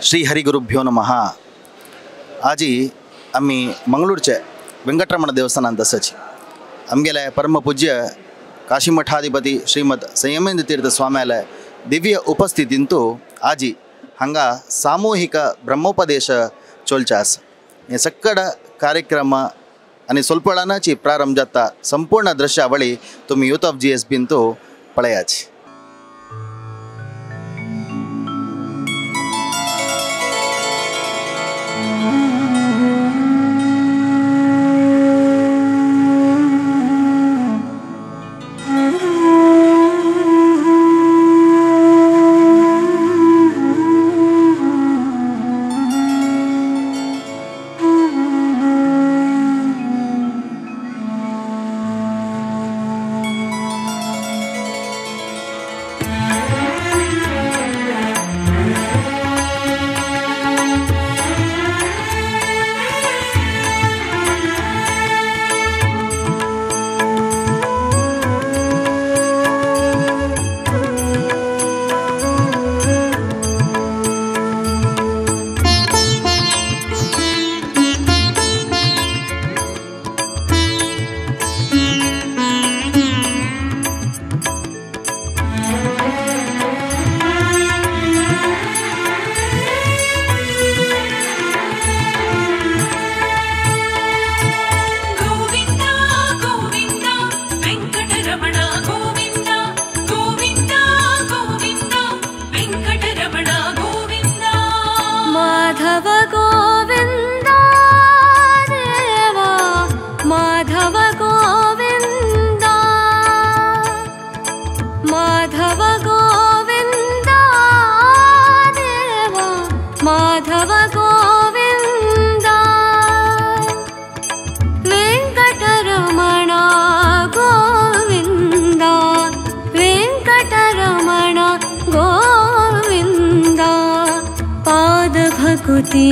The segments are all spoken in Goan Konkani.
श्री हरिगुरुभ्यो नमः। आजी आमी मंगळूरचे वेंकटरमण देवस्थानांत आसाची। आमगेले परमपूज्य काशीमठाधिपती श्रीमद संयमेंद्र तीर्थ स्वाम्याले दिव्य उपस्थितींतु आजी हांगा सामूहिक ब्रह्मोपदेश चलचे आसा। हे सक्कड कार्यक्रम आनी स्वल्प वेळानची प्रारंभ जाता। संपूर्ण दृश्यावळी तुमी यूथ ऑफ जी एस बींतु पळयाची।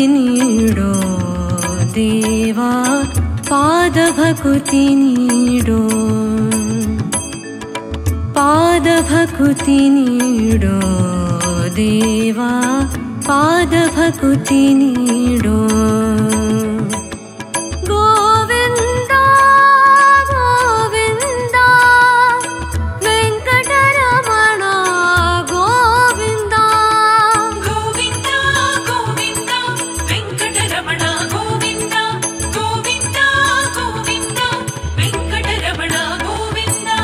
नीडो देवा पाद भकुति नीडो, पाद भकुति नीडो देवा पाद भकुति नीडो। गोविंदा गोविंदा वेंकटरमण गोविंदा, गोविंदा गोविंदा वेंकटरमण गोविंदा, गोविंदा गोविंदा वेंकटरमण गोविंदा।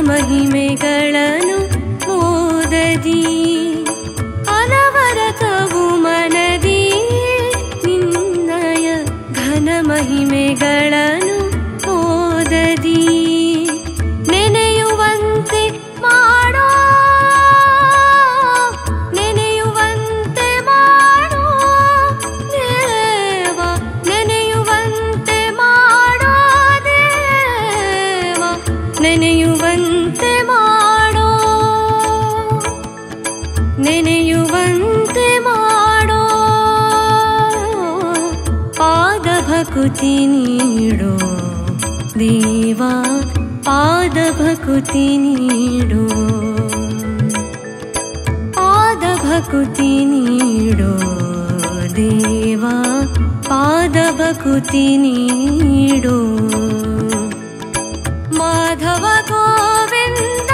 ಮಹಿಮೆಗಳನ್ನು ಮೋದದಿ ಅನವರತವು ಮನದಿ ನಿನ್ನಯ ಘನ ಮಹಿಮೆಗಳನ್ನು ಮೋದದಿ ನೆನೆಯುವಂತೆ ಮಾಡೋ, ನೆನೆಯುವಂತೆ ಮಾಡೋ ದೇವ, ನೆನೆಯುವಂತೆ ಮಾಡೋ ದೇವ, ನೆನೆಯುವಂತೆ ಮಾಡೋ, ನೆನೆಯುವಂತೆ ಮಾಡೋ। ಪಾದ ಭಕುತಿ ನೀಡೋ ದೇವಾ ಪಾದ ಭಕುತಿ ನೀಡೋ, ಪಾದ ಭಕುತಿ ನೀಡೋ ದೇವಾ ಪಾದ ಭಕುತಿ ನೀಡೋ। ಮಾಧವ ಗೋವಿಂದ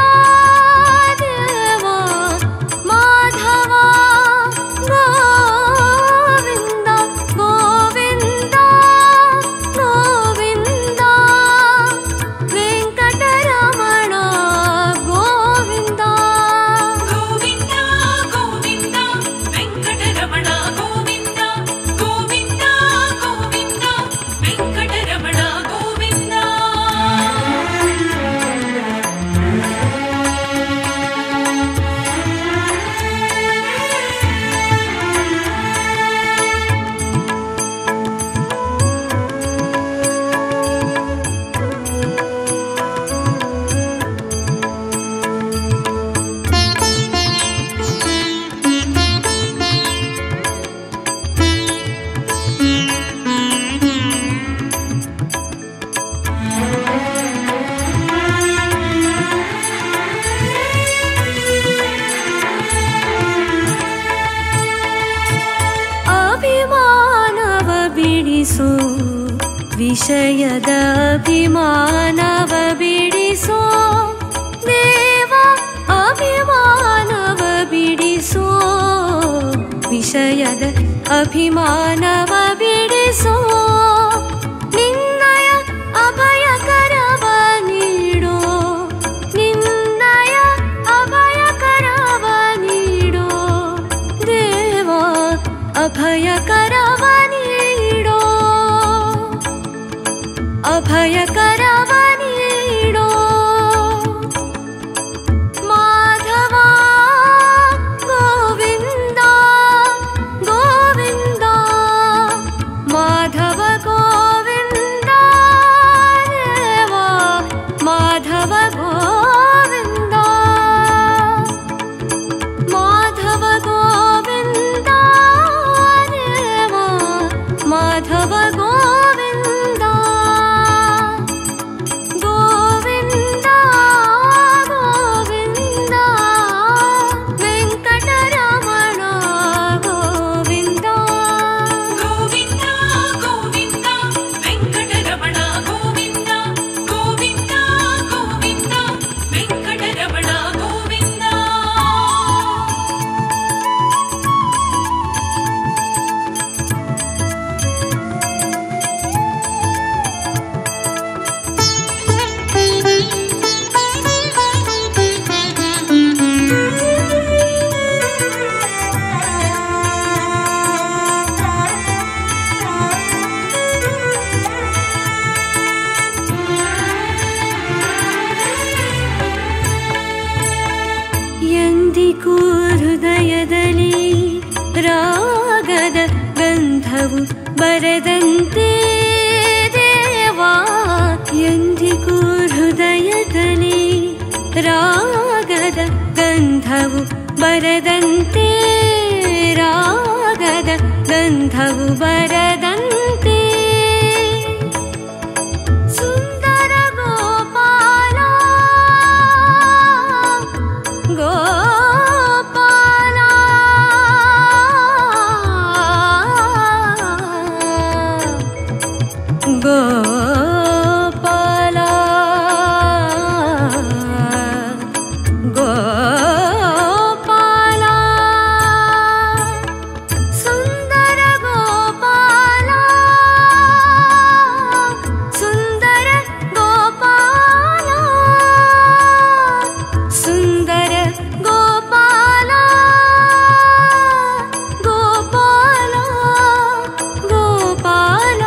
ದೇವಾ ಮಾಧವ ಗೋವಿಂದ ಗೋವಿಂದ ಗೋವಿಂದ ವೆಂಕಟರಮಣ ಗೋವಿಂದ, ಗೋವಿಂದ ಗೋವಿಂದ ವೆಂಕಟರಮಣ ಗೋವಿಂದ, ಗೋವಿಂದ ಗೋವಿಂದ ವೆಂಕಟರಮಣ ಗೋವಿಂದ। ವಿಷಯದ ಅಭಿಮಾನವ ಬಿಡಿಸೋ ದೇವ, ಅಭಿಮಾನವ ಬಿಡಿಸೋ, ವಿಷಯದ ಅಭಿಮಾನವ ಬಿಡಿಸೋ, ನಿನ್ನಯ ಅಭಯಕರವ ನೀಡೋ, ನಿನ್ನಯ ಅಭಯಕರವ ನೀಡೋ ದೇವ, ಅಭಯಕರವ ನೀಡೋ, ಅಭಯಕರವ ನೀಡೋ. ಮಾಧವ ಗೋವಿಂದ ಗೋವಿಂದ, ಮಾಧವ ಗೋವಿಂದ ದೇವ, ಮಾಧವ ಗೋವಿಂದ, ಮಾಧವ ಗೋವಿಂದ ದೇವ, ಮಾಧವ ಗೋವಿಂದ, ಗೋವಿಂದ ಗೋವಿಂದ, ವೆಂಕಟರಮಣ ಗೋವಿಂದ. ಗೋವಿಂದ ಗೋವಿಂದ ವೆಂಕಟರಮಣ ಗೋವಿಂದ, ಗೋವಿಂದ ಗೋವಿಂದ ವೆಂಕಟರಮಣ ಗೋವಿಂದ. ಎಂದಿಗೂ ಹೃದಯದಲ್ಲಿ ರಾಗದ ಗಂಧವು ಬರದಂತೆ ದೇವಾ, ಎಂದಿಗೂ ಹೃದಯದಲ್ಲಿ ರಾಗದ ಗಂಧವು ಬರದಂತೆ, ರಾಗದ ಗಂಧವು ಬರದಂತೆ. ಸುಂದರ ಗೋಪಾಲ ಗೋಪಾಲ, ಗೋಪಾಲ ಗೋಪಾಲ, ಸುಂದರ ಗೋಪಾಲ, ಸುಂದರ ಗೋಪಾಲ, ಸುಂದರ ಗೋಪಾಲ, ಗೋಪಾಲ ಗೋಪಾಲ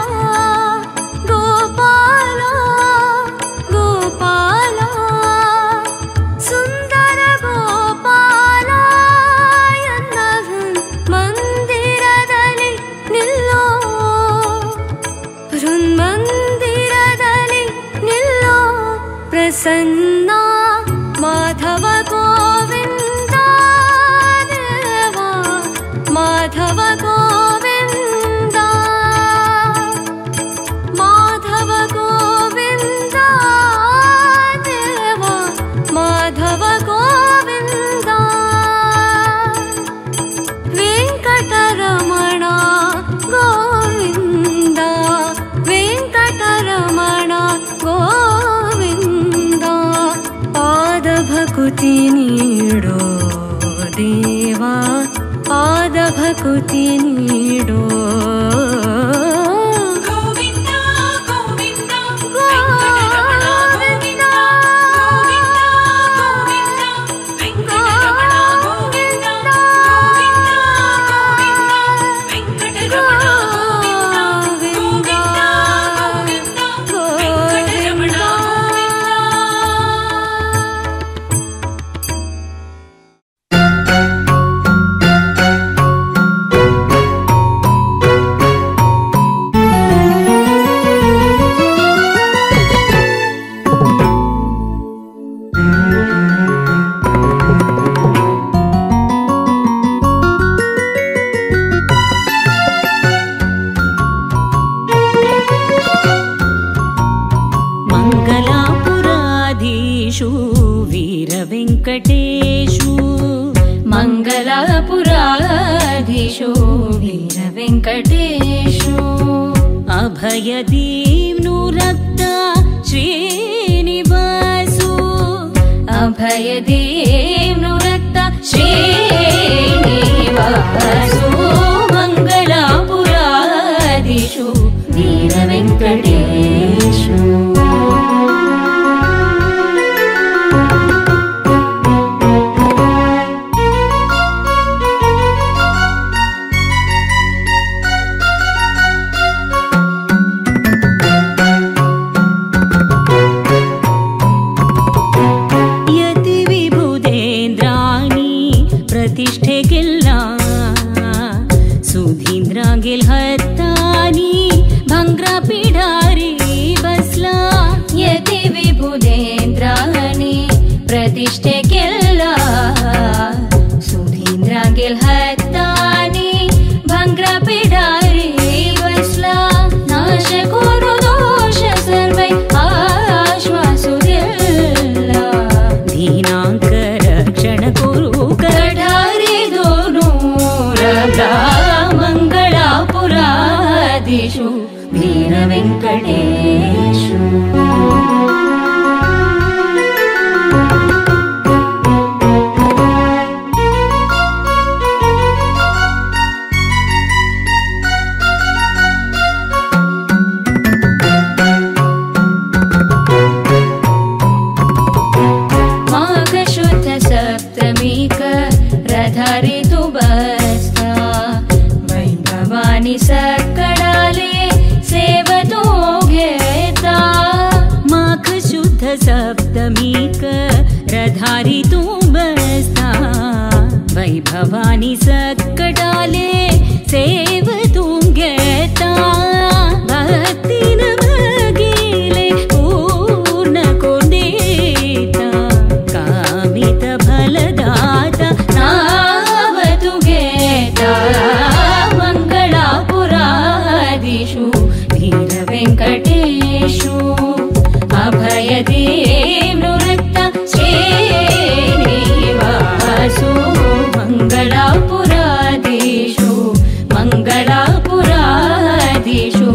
ಗೋಪಾಲ ಗೋಪಾಲ, ಸುಂದರ ಗೋಪಾಲ ಎನ್ನ ಮಂದಿರದಲ್ಲಿ ನಿಲ್ಲೋ, ಹೃನ್ಮಂದಿರದಲ್ಲಿ ನಿಲ್ಲೋ ಪ್ರಸನ್ನ ಮಾಧವ ಗೋವಿಂದ ದೇವ, ಮಾಧವ ಗೋವಿಂದ, ಮಾಧವ ಗೋವಿಂದ ದೇವ, ಮಾಧವ ಗೋವಿಂದ, ವೆಂಕಟರಮಣ ಗೋವಿಂದ, ವೆಂಕಟರಮಣ ಗೋವಿಂದ, ಪಾದಭಕುತಿ ನೀಡೋ ದೇವಾ, ಪಾದಭಕುತಿ ನೀಡೋ. ಗೋವಿಂದ ಗೋವಿಂದ ವೆಂಕಟರಮಣ ಗೋವಿಂದ, ಗೋವಿಂದ ಗೋವಿಂದ ವೆಂಕಟರಮಣ ಗೋವಿಂದ, ಗೋವಿಂದ ಗೋವಿಂದ ವೆಂಕಟರಮಣ ಗೋವಿಂದ, ಗೋವಿಂದ ಗೋವಿಂದ ವೆಂಕಟರಮಣ ಗೋವಿಂದ. ಮಂಗಲಾಪುರಾಧೀಶು ವೀರವೆಂಕಟೇಶು, ಮಂಗಲಾಪುರಾಧೀಶು ವೀರವೆಂಕಟೇಶು. ಆ अभयदीम्नु रक्ता श्रीनिवासु अभयदीम्नु रक्ता श्रीनिवासु मङ्गलापुरादिषु वीरवेङ्कटेशु। वीरवेङ्कटेशु। माघशुद्ध सप्तमीक रधारी तु बसता वैभवानी सकडाले सेवतो घेता। माघ शुद्ध सप्तमीक रधारी तू बसता वैभवानी सकडाले सेव तू घेता। भक्ती नमगेले पूर्ण कोंदेता कामित फलदाता नाव तू घेता। मंगलापुरादिषु वीरवेङ्कटेशु अभयदीम्नु रक्ता श्रीनिवासु मङ्गलापुरादिषु मङ्गलापुरादिषु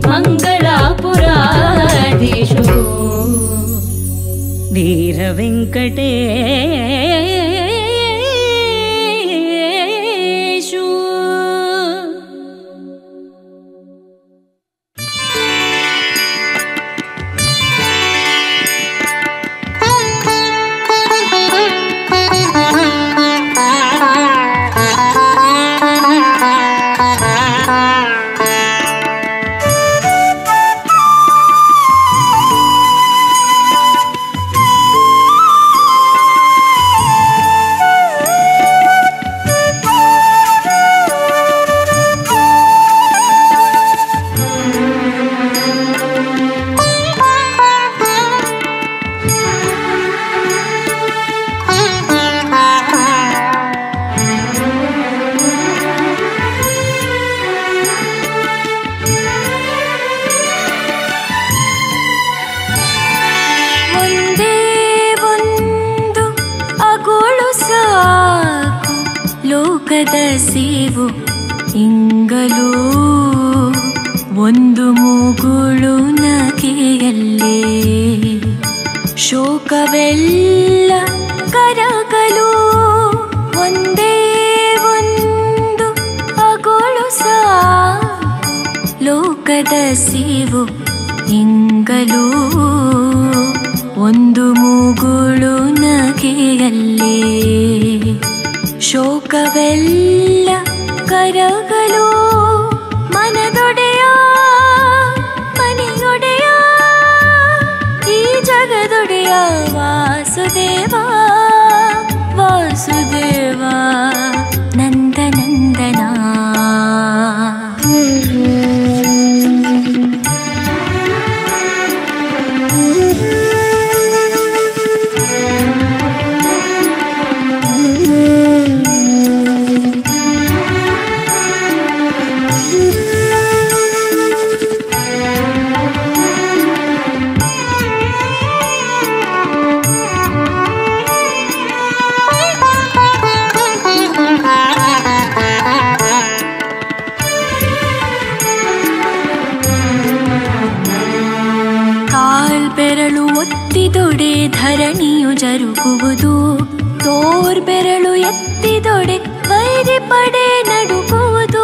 मङ्गलापुरादिषु वीरवेङ्कटेशु। ಸೇವು ಇಂಗಲೂ ಒಂದು ಮೂಗುಳು ನಗೆಯಲ್ಲೇ ಶೋಕವೆಲ್ಲ ಕರಗಲು ಒಂದೇ ಒಂದು ಅಗೋಳು ಸಾಕು ಲೋಕದ ಸೇವು ಇಂಗಲೂ ಒಂದು ಮೂಗುಳು ನಗೆಯಲ್ಲೇ ಶೋಕವೆಲ್ಲ ಕರಗಲು ಮನದೊಡೆಯ ಮನೆಯೊಡೆಯ ಈ ಜಗದೊಡೆಯ ವಾಸುದೇವ ವಾಸುದೇವ ನಂದನಂದನ. ಜರುಗುವುದು, ತೋರ್ಬೆರಳು ಎತ್ತಿದೊಡೆ ವೈರಿ ಪಡೆ ನಡುಗುವುದು.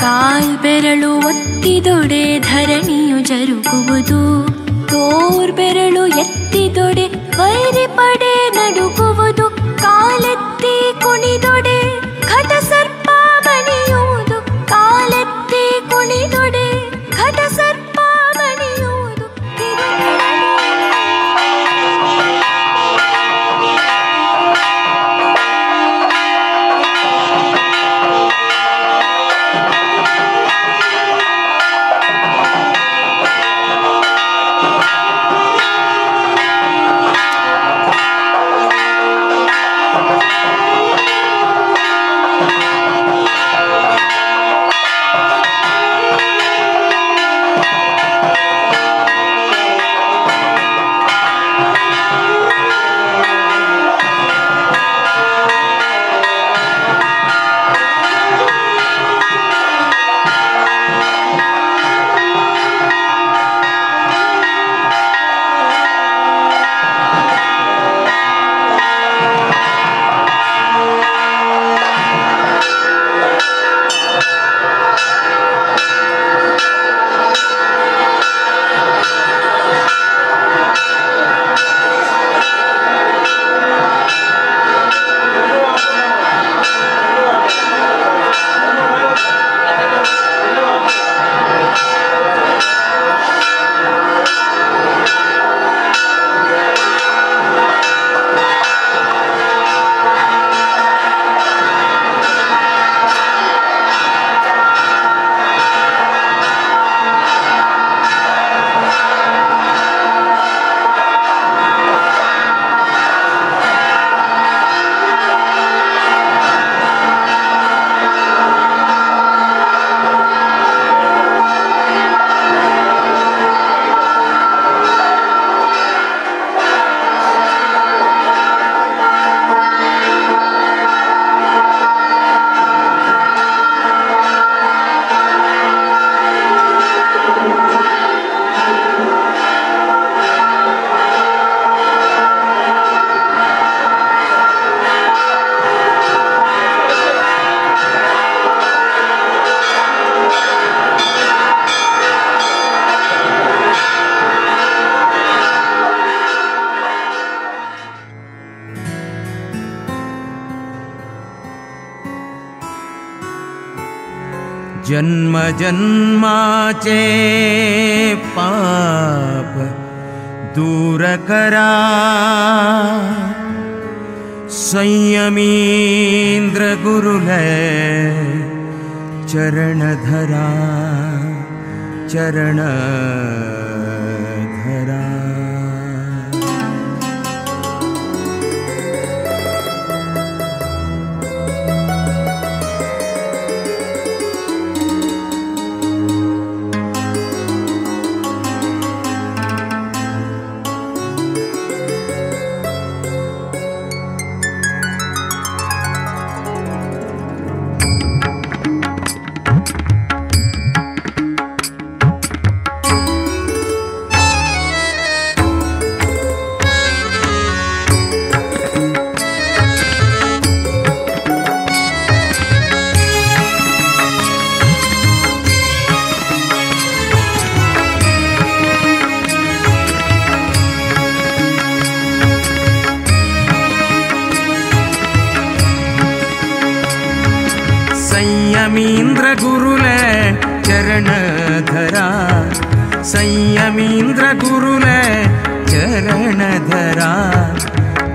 ಕಾಲ್ಬೆರಳು ಒತ್ತಿದೊಡೆ ಧರಣಿಯು ಜರುಗುವುದು, ತೋರ್ಬೆರಳು ಎತ್ತಿದೊಡೆ ವೈರಿ ಪಡೆ ನಡುಗುವುದು. ಕಾಲೆತ್ತಿ ಕುಣಿದೊಡೆ ಘಟ ಸರ್ಪ ಬಣಿಯುವುದು, ಕಾಲೆತ್ತಿ ಕುಣಿದೊಡೆ ಘಟ ಸರ್ಪ ಬಣಿಯುವುದು. जन्म जन्माचे पाप दूर करा, संयमींद्र गुरुले चरण धरा, चरण धरा। संयमींद्र गुरुले चरण धरा, संयमींद्र गुरुले चरण धरा,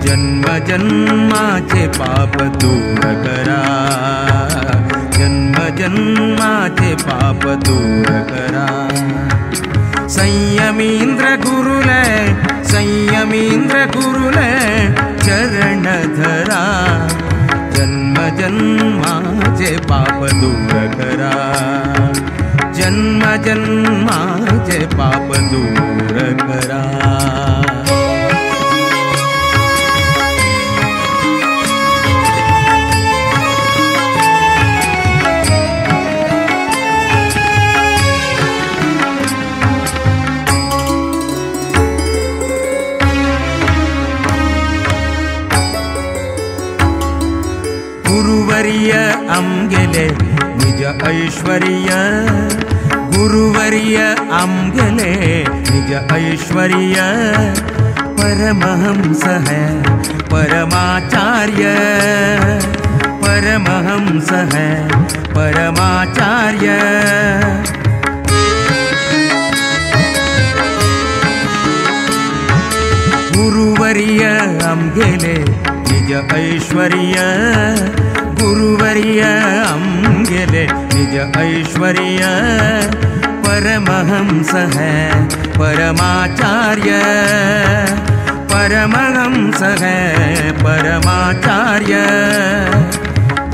जन्म जन्माचे पाप दूर करा, जन्म जन्माचे पाप दूर करा। संयमींद्र गुरुले, संयमींद्र गुरुले चरण धरा, जन्म जन्माचे पाप दूर करा, जन्म जन्माचे पाप दूर करा। आमगेले निज ऐश्वर्य गुरुवर्य आमगेले निज ऐश्वर्य परमहंस है परमाचार्य परमहंस है परमाचार्य। गुरुवर्य आमगेले निज ऐश्वर्य गुरुवर्य आमगेले निज ऐश्वर्य परमहंस है परमाचार्य परमहंस है परमाचार्य।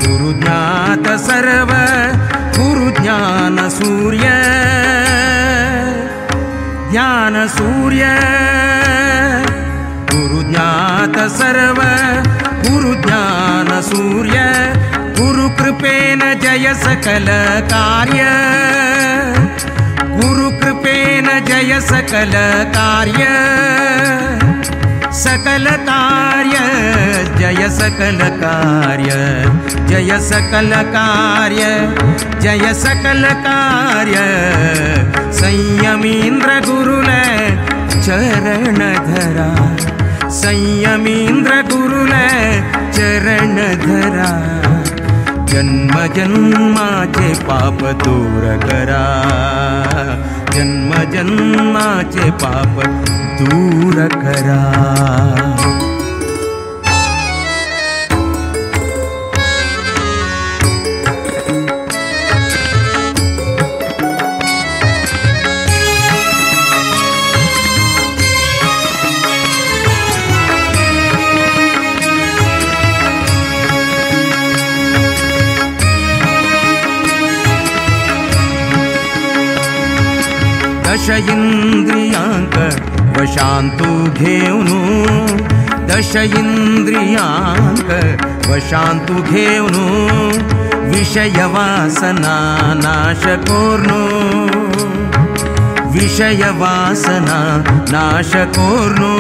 गुरुज्ञात सर्व गुरुज्ञान सूर्य ज्ञान सूर्य गुरुज्ञात सर्व गुरुज्ञान सूर्य गुरुकृपेन जय सकल कार्य गुरुकृपेन जय सकल कार्य सकल कार्य जय सकल कार्य जय सकल कार्य जय सकल कार्य। संयमीन्द्र गुरुले चरण धरा संयमीन्द्र गुरुले चरण धरा जन्म जन्माचे पाप दूर करा जन्म जन्माचे पाप दूर करा। दश इंद्रियांक वशांतु घेऊनु दश इंद्रियांक वशांतु घेऊनु विषय वासना नाश कोर्नु विषय वासना नाश कोर्नु।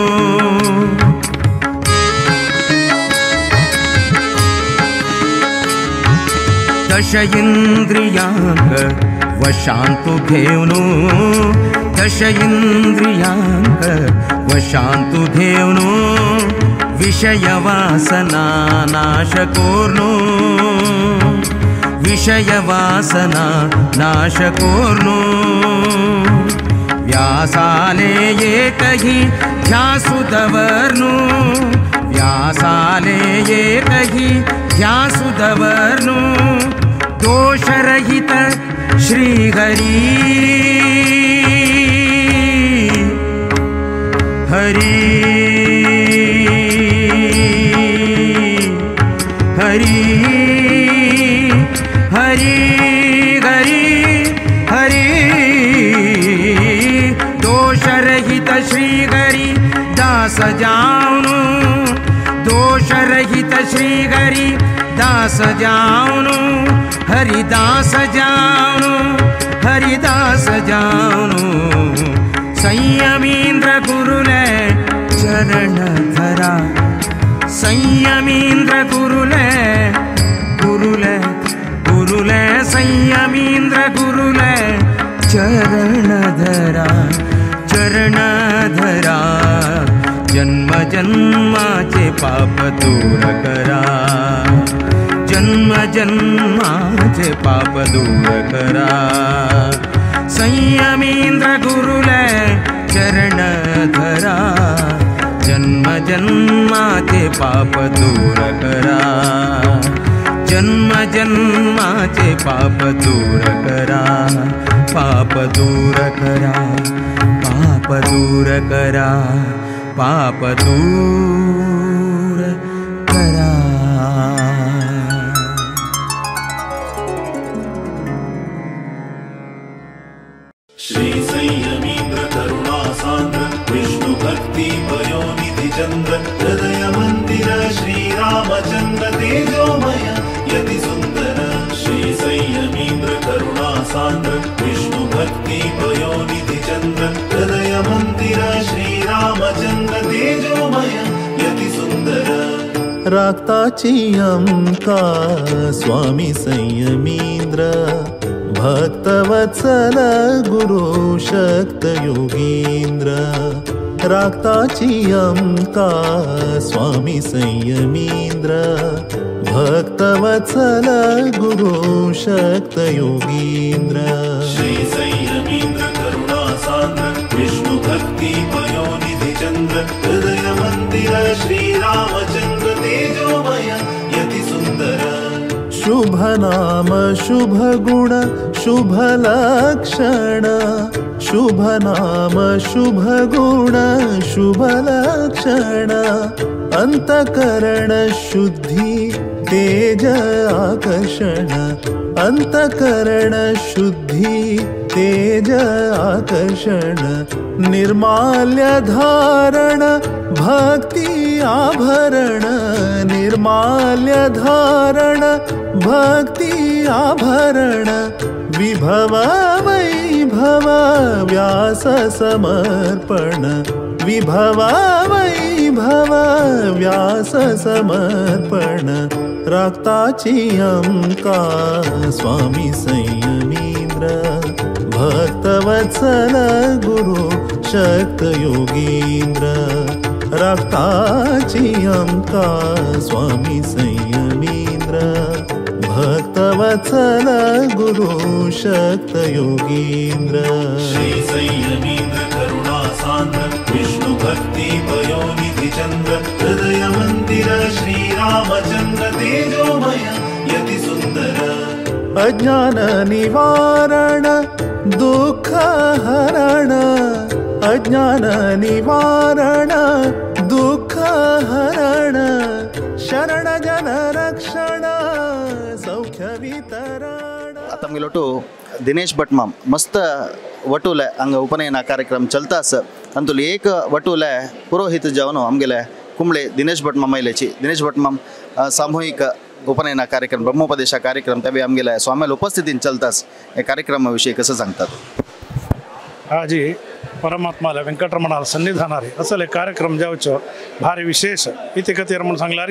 दश इंद्रियांक वशांतु घेऊनु दश इंद्रियांक वशांतु घेऊनु विषय वासना नाश कोर्नु विषय वासना नाश कोर्नु। व्यासाले एकही ध्यासु दवर्नु व्यासाले एकही ध्यासु दवर्नु दोषरहित श्री हरि हरि हरि हरि हरि हरि दोषरहित श्री हरि दास जाऊनु दोषरहित श्री हरि दास जाऊनु हरिदास जाऊनु हरिदास जाऊनु। संयमीन्द्र गुरुले चरण धरा संयमीन्द्र गुरुले गुरुले गुरुले संयमीन्द्र गुरुले चरण धरा चरण धरा जन्म जन्माचे पाप दूर करा जन्म जन्माचे पाप दूर करा। संयमीन्द्र गुरुले चरण धरा जन्म जन्माचे पाप दूर करा जन्म जन्माचे पाप दूर करा पाप दूर करा पाप दूर करा पाप दूर करा। श्री संयमीन्द्र करुणा सान्द्र विष्णु भक्ति पयोनिधि चंद्र हृदय मंदिर श्री रामचंद्र तेजोमय यति सुंदर। श्री संयमीन्द्र करुणा सान्द्र विष्णु भक्ति पयोनिधि चंद्र हृदय मंदिर श्री रामचंद्र तेजोमय यति सुंदर। राखताची आमकां स्वामी संयमींद्र भक्तवत्सल गुरु शक्त योगींद्र राखताची आमकां स्वामी संयमींद्र भक्तवत्सल गुरु शक्त योगींद्र। श्री संयमींद्र करुणा सान्द्र विष्णु भक्ति पयोनिधि चंद्र हृदय मंदिर श्री रामचंद्र तेजोमय यति सुंदर। शुभ नाम शुभ गुण शुभ लक्षण शुभ नाम शुभ गुण शुभ लक्षण अंतकरण शुद्धि तेज आकर्षण अंतकरण शुद्धि तेज आकर्षण निर्माल्य धारण भक्ति आभरण निर्माल्य धारण भक्ति आभरण विभव वैभव व्यास समर्पण विभव वैभव व्यास समर्पण राखताची आमकां स्वामी संयमींद्र भक्तवत्सल गुरु शक्त योगींद्र राखताची आमकां स्वामी संयमींद्र भक्तवत्सल गुरु शक्त योगींद्र। श्री संयमींद्र करुणा सान्द्र विष्णु भक्ति पयोनिधि चंद्र हृदय मंदिर श्री रामचंद्र तेजोमय यति सुंदर। अज्ञान निवारण दुःख हरण अज्ञान निवारण दुःख हरण शरण जन रक्षण सौख्य वितरण। आता आमगेलो वटू दिनेश भटमाम मस्त वटूले हांगा उपनयना कार्यक्रम चलता आसा तातूंतलो एक वटूले पुरोहित जावन आमगेले कुंबळे दिनेश भटमाम आयल्याची। दिनेश भटमाम सामूहिक उपनयना कार्यक्रम ब्रह्मोपदेशा कार्यक्रम ते आमगेले स्वाम्याल उपस्थितीन चलता आसा, हे कार्यक्रमा विशयी कसं सांगतात? आजी परमात्माला वेंकटरमणाला सन्निधानारी असले कार्यक्रम जावचो भारी विशेष इति खातीर म्हूण सांगल्यार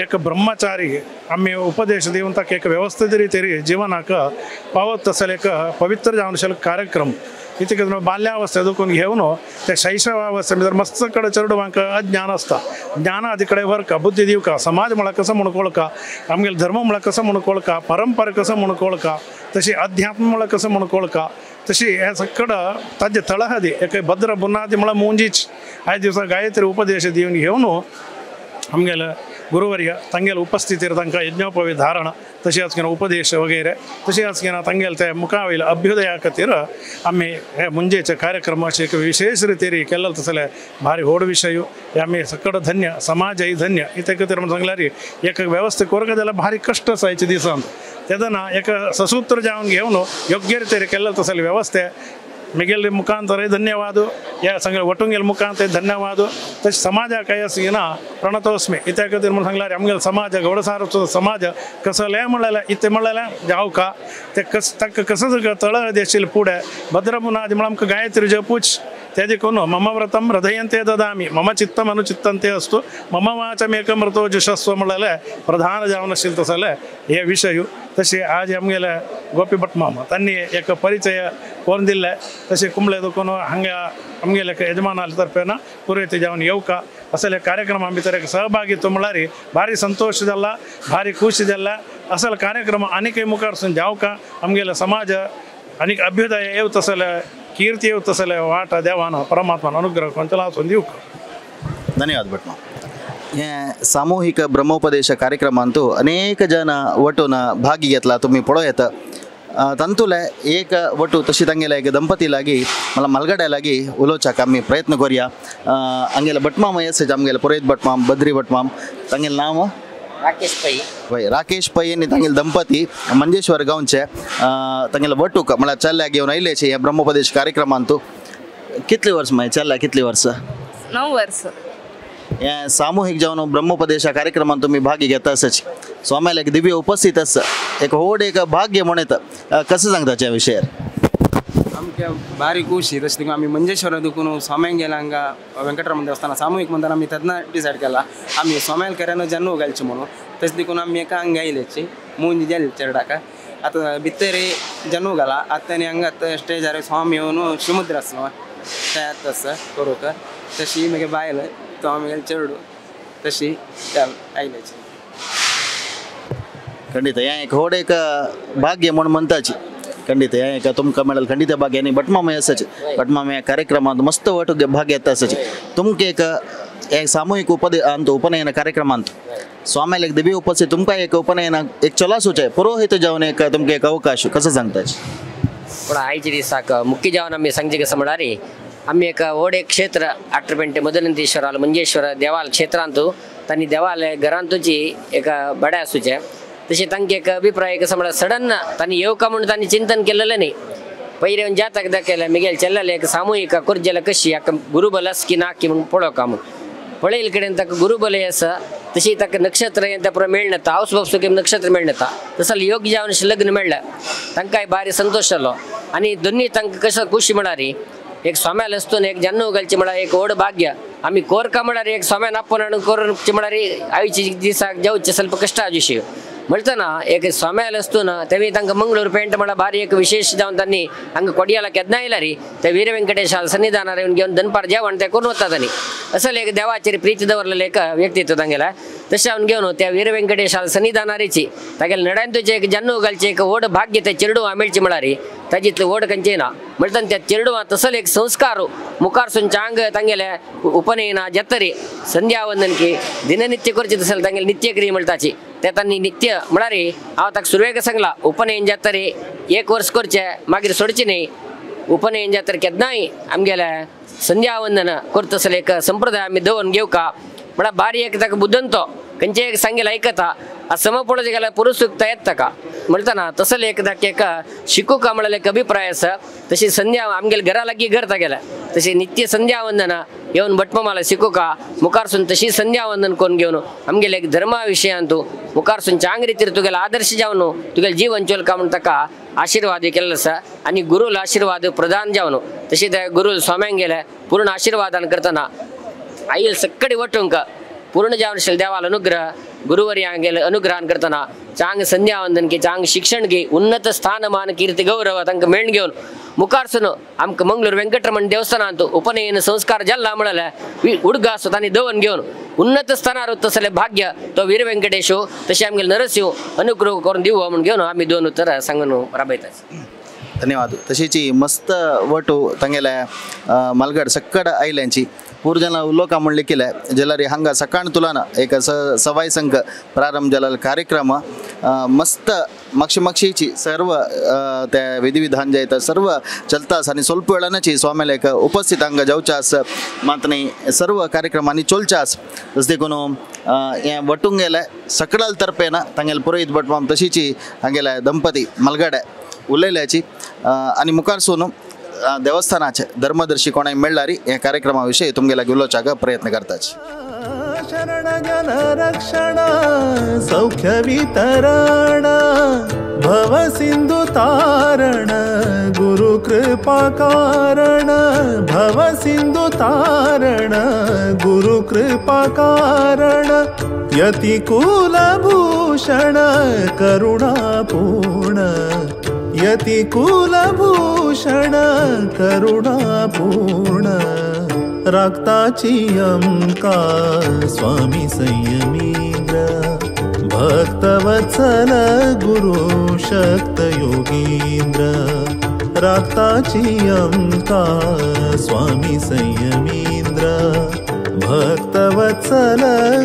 एक ब्रह्मचारी आमी उपदेश दिवन ताका एक व्यवस्थित रितीर जिवनाक पावत तसले एक पवित्र जावन आशिल्लो कार्यक्रम इति खातीर बाल्यावस्थे दुखून घेवन ते शैशवावस्थे भितर मस्त कडेन चेडवांक अज्ञान आसता, ज्ञानादी कडेन व्हरका, बुद्धी दिवका, समाज म्हळ्यार कसो म्हूण कळका, आमगेलो धर्म म्हळ्यार कसो म्हूण कळका, परंपरा कसो म्हूण कळका, तशी अध्यात्म म्हळ्यार कसो म्हूण कळका, तशी हे सगळं ताजे तळहादी एक भद्र बुनादी म्हळ्यार मुंजीच आयज दिसा गायत्री उपदेश दिवन घेवन आमगेले गुरुवर्य तांगेले उपस्थितीर तांकां यज्ञोपवी धारण तशेंच कितें उपदेश वगैरे तशेंच कितें तांगेले ते मुखावयले अभ्युदया खातीर आमी हे मुंजेचे कार्यक्रम अशे एक विशेष रितीर केल्ले तसले भारी व्हड विशय हे आमी सगळं धन्य समाजय धन्य इते खातीर म्हूण सांगल्यार एक वेवस्था करूंक जाल्यार भारी कश्ट आसा आयच्या दिसान तेन्ना एक ससूत्र जावन घेवन योग्य रितीर केल्ले तसले वेवस्थे मिगेले मुखांतर धन्यवाद या सगळे वटुंगेल मुखांतर धन्यवाद तशें समाजाक काय आसना प्रणतोस्मी इत्या खातीर म्हूण सांगल्यार आमगेलो समाज गौडसारचो समाज कसले म्हणलें इतें म्हणलें जावका ते कस ताका कसो तळ देशील फुडें भद्र बुनादी म्हळ्यार आमकां गायत्री जपूच ते देखून मम व्रतम हृदयंते ददामी मम चित्तम अनुचित्तंते असतो मम वाचमेकम मृतो जुषस्व म्हणलें प्रधान जावन आशिल्लें तसले हे विशय। तशें आज आमगेले गोपी भटमाम तांणी एक परिचय करून दिल्ले तशें कुंबळे देखून हांगा आमगेले यजमाना तर्फेन पुरोहित जावन येवका असले कार्यक्रमा भितर एक सहभागित्व म्हळ्यार भारी संतोष जाला, भारी खुशी जाला। असले कार्यक्रम आनीकय मुखार जावका आमगेले समाज आनीक अभ्युदय येव तसले कीर्ती येव तसले वाट देवान परमात्मान अनुग्रह करून आसून दिवका। धन्यवाद भटमाम। हे सामूहिक ब्रह्मोपदेश कार्यक्रमांतु अनेक जन वटून भागी घेतला तुमी पळोवं येता। तांतुले एक वटू तशी तांगेले एक दंपती लागी मला मालगाड्या लागी उलोवच्याक आमी प्रयत्न करुया। हांगेले भटमाम आसा आमगेले पुरोहित भटमाम बद्री भटमाम तांगेलें नांव राकेश पै। पै राकेश पै आनी तांगेले दंपती मंजेश्वर गांवचे तांगेले वटूक म्हळ्यार चल्याक घेवन आयिल्लेचे ह्या ब्रह्मोपदेश कार्यक्रमांतु। कितली वर्सां मागीर चल्या कितली वर्सां? 9 वर्सां। हे सामूहिक जावन ब्रह्मोपदेशा कार्यक्रमांत तुमी भागी घेता आसाची स्वाम्याला एक दिव्य उपस्थित आसा एक व्हड एक भाग्य म्हण येता, कसं सांगता त्या विशयार? सामकें भारी खुशी तशें देखून आमी मंजेश्वर देखून स्वाम्यांक गेला हांगा वेंकटरमण देवस्थान सामुहीक म्हणटाना आमी तेन्ना डिसायड केला आमी स्वाम्याल केऱ्यान जन्नू घालचे म्हणून तशें देखून आमी एका हांगा आयल्याची मुंज जाली चेरडाक आतां भितर जन्नू घाला आतां आनी हांगा स्टेजार स्वामी येवन शिमुद्र आसलो तयार आसा करूंक तशी मागीर बायल तो आमी चेडू तशी आयल्याची. खंडित हें एक व्हड एक भाग्य म्हूण म्हणटाची. खंडित हें एक तुमकां मेळ्ळें खंडित भाग्य आनी भटमामे आसाचे भटमामे कार्यक्रमांत मस्त वट भाग्य येता आसाचे तुमकां एक एक सामूहिक उपदे उपनयन कार्यक्रमांत स्वाम्याल एक दिव्य उपस्थित तुमकां एक उपनयन एक चलासूचे पुरोहित जावन एक तुमकां एक अवकाश कसो सांगताचे? पूण आयच्या दिसाक मुख्य जावन आमी सांगचें कशें म्हळ्यार आमी एक व्हड एक क्षेत्र आटरपेंटे मदनंतीश्वराल मंजेश्वर देवाल क्षेत्रांत तांणी देवालय घरांतूची एक बडें आसूचें तशें तांकां एक अभिप्राय कसो म्हळ्यार सडन तांणी येवका म्हणून तांणी चिंतन केलेलें न्ही. पयलीं येवन जातक दाखयलें मिगेल चल्लेलें एक सामुहीक करचें जाल्यार कशी हाका गुरुबल आसा की ना की म्हणून पळोवका म्हूण पळयले कडेन ताका गुरुबल आसा तशी ताका नक्षत्र हें त्या प्रमाण मेळना हावस बाबसो की नक्षत्र मेळना तसो योग्य जावन लग्न मेळ्ळें तांकांय भारी संतोश जालो आनी दोनूय तांकां कसो खुशी म्हळ्यार एक स्वाम्याल आसतून एक जन्नू घालचें म्हळ्यार एक व्हड भाग्य आमी कोरका म्हळ्यार एक स्वाम्यान आपोवन हाडून करूंक म्हळ्यार आयचे दिसाक जावचें ಸ್ವಲ್ಪ कश्ट विशय म्हणटना एक स्वाम्याल आसतून तेमी तांकां मंगळूर पेंट म्हळ्यार भारी एक विशेश जावन तांणी हांगा कोडियाला केन्ना आयला रे ते वीर वेंकटेशाल सन्निधानार येवन घेवन दनपार जेवण ते करून वता तांणी असले एक देवाचेर प्रीती दवरलेलें एक व्यक्तित्व तांगेलें. तशें हांव घेवन त्या वीर वेंकटेशाल सन्निधानारीची तागेले नड्यांतूचें एक जन्नू घालचें एक व्हड भाग्य ते चेरडुवां मेळचें म्हळ्यार ताजी इतलें व्हड खंयचें ना म्हणटना त्या चेरडुवां तसलो एक संस्कार मुखारसून चांग तांगेले उपनयना जातरी संध्यावंदन की दिननित्य करचें तसलें तांगेले नित्यक्रिया म्हणटाची ते तांणी नित्य म्हळ्यार हांव ताका सुरवेक सांगलां उपनयन जातरी एक वर्स करचें मागीर सोडचें न्ही. उपनयन जातरी केन्नाय आमगेले संध्यावंदन करतसले एक संप्रदाय आमी दवरून घेवका म्हळ्यार बारी एक ताका बुदंतो खंयचें एक सांगेलें आयकता सम पळोवचें गेल्यार पुरुसूक्त येता ताका म्हणटना तसलें एक ताका एक शिकूका म्हळ्यार एक अभिप्राय आसा. तशी संध्या आमगेले घरा लागीं घर तागेलें तशी नित्य संध्यावंदना येवन भटमामाला शिकूका मुखारसून तशी संध्यावंदन करून घेवन आमगेले एक धर्मा विशयांत मुखारसून चांग रितीर तुगेले आदर्श जावन तुगेलें जीवन चलका म्हूण ताका आशिर्वाद केल्लो आसा आनी गुरूल आशिर्वाद प्रदान जावन तशें त्या गुरूल स्वाम्यांक गेले पूर्ण आशिर्वादान करतना आयल सक्कडी वटूंक पूर्ण जावन आशिल्लें देवाल अनुग्रह गुरुवर्यांगेले अनुग्रहान करतना चांग संध्यावंदन की चांग शिक्षण की उन्नत स्थानमान कीर्ती गौरव तांकां मेळून घेवन मुखारसून आमकां मंगळूर वेंकटरमण देवस्थानांत उपनयन संस्कार जाला म्हळ्यार उडगा आसो तांणी दवरून घेवन उन्नत स्थानार तसलें भाग्य तो वीर वेंकटेशो तशें आमगेले नरसिंह अनुग्रह करून दिवो म्हूण घेवन आमी दोन उतरां सांगून राबयतात. धन्यवाद. तशीच मस्त वटू तांगेले मालगड सक्कड आयल्यांची पूर्वजना उलोका म्हूण लिखिलें जाल्यार हांगा सकाळ तुलान एक सवाय संघ प्रारंभ जाल्लो कार्यक्रम मस्त मागशी मागशीची सर्व त्या विधिविधान जे येता सर्व चलता आसा आनी स्वल्प वेळानची स्वाम्याल एक उपस्थित हांगा जावचें आसा मात न्ही सर्व कार्यक्रमांनी चलचें आसा. तशें देखून हें वटूंक गेलें सकडाल तर्फेन तांगेले पुरोहीत भटमाम तशीची हांगेले दंपती मलगडे उलयल्याची आनी मुखारसून देवस्थानाचे धर्मदर्शी कोणाय मेळ्ळारी ह्या कार्यक्रमा विशयी तुमगेल्या उलोवच्याक प्रयत्न करताच. शरण जन रक्षण सौख्य वितरण भव सिंधु तारण गुरु कृपा कारण भव सिंधु तारण गुरु कृपा कारण यति कुलभूषण करुणापूर्ण यति कुलभूषण करुणापूर्ण राखताची अमका स्वामी संयमींद्र भक्तवत्सल गुरु शक्त योगींद्र राखताची अमका स्वामी संयमींद्र भक्तवत्सल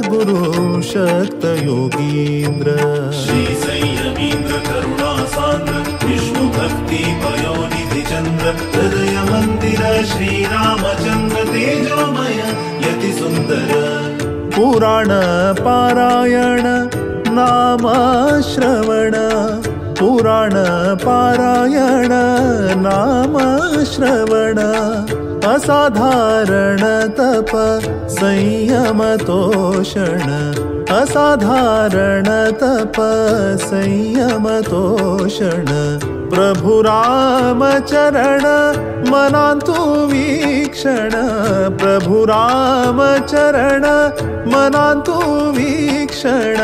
गुरु शक्त योगींद्र. श्री संयमींद्र करुणा सांद्र विष्णु भक्ति पयोनिधि चंद्र हृदय मंदिर श्री रामचंद्र तेजोमय यति सुंदर. पुराण पारायण नाम श्रवण पुराण पारायण नाम श्रवण असाधारण तप संयम तोषण असाधारण तप संयम तोषण प्रभु राम चरण मनांतु वीक्षण प्रभु राम चरण मनांतु वीक्षण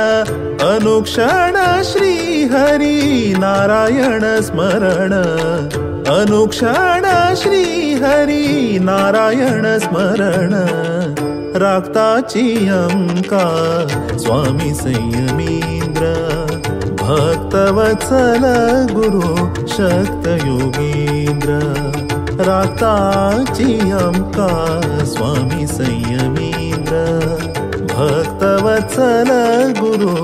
अनुक्षण श्री हरि नारायण स्मरण अनुक्षण श्री हरि नारायण स्मरण राखताची अंका स्वामी संयमींद्र भक्तवत्सल गुरु शक्त योगींद्र राखताची अंका स्वामी संयमींद्र भक्तवत्सल गुरु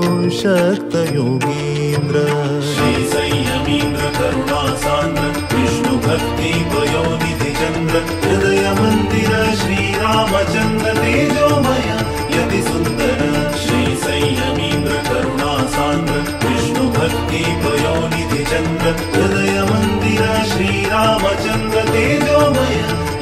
शक्त योगींद्र। श्री संयमींद्र करुणा सान्द्र विष्णु भक्ति पयोनिधि चंद्र हृदय मंदिर श्री रामचंद्र तेजोमय यति सुंदर। श्री संयमींद्र करुणा सान्द्र विष्णु भक्ति पयोनिधि चंद्र हृदय मंदिर श्री रामचंद्र तेजोमय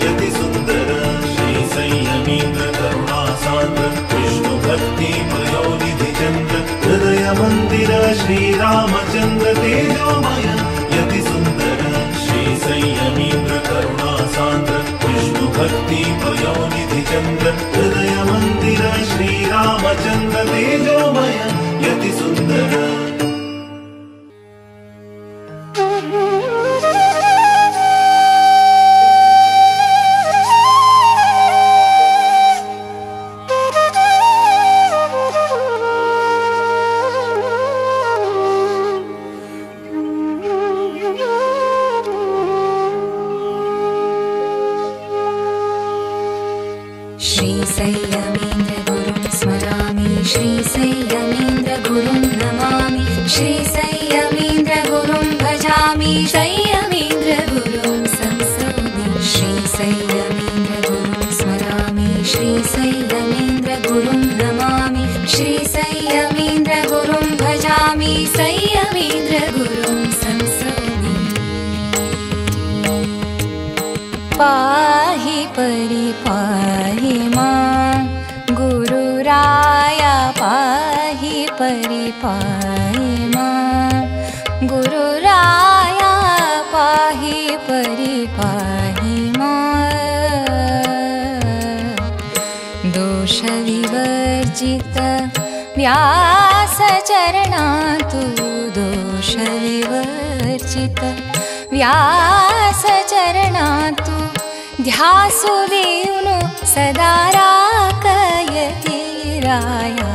यति सुंदर। श्री संयमींद्र करुणा सान्द्र विष्णु भक्ति पयोनिधि चंद्र हृदय मंदिर श्री रामचंद्र तेजोमय यति सुंदर। श्री संयमींद्र करुणा सान्द्र विष्णु भक्ति पयोनिधि चंद्र हृदय मंदिर श्री रामचंद्र तेजोमय यति सुंदर। श्री संयमीन्द्र गुरुं स्मरामि श्री संयमीन्द्र गुरुं नमामि श्री संयमीन्द्र गुरुं भजामि संयमीन्द्र गुरुं संस्तौमि। श्री संयमीन्द्र गुरुं स्मरामि श्री संयमीन्द्र गुरुं नमामि श्री संयमीन्द्र गुरुं भजामि संयमीन्द्र गुरुं संस्तौमि। पाहि परिपाहि मां गुरुराया पाहि परिपाहि मां गुरुराया पाहि परिपाहि मां दोषविवर्जित व्यासचरणातु दोषविवर्जित व्यासचरणातु ध्यासु देवनु सदा राकयति राया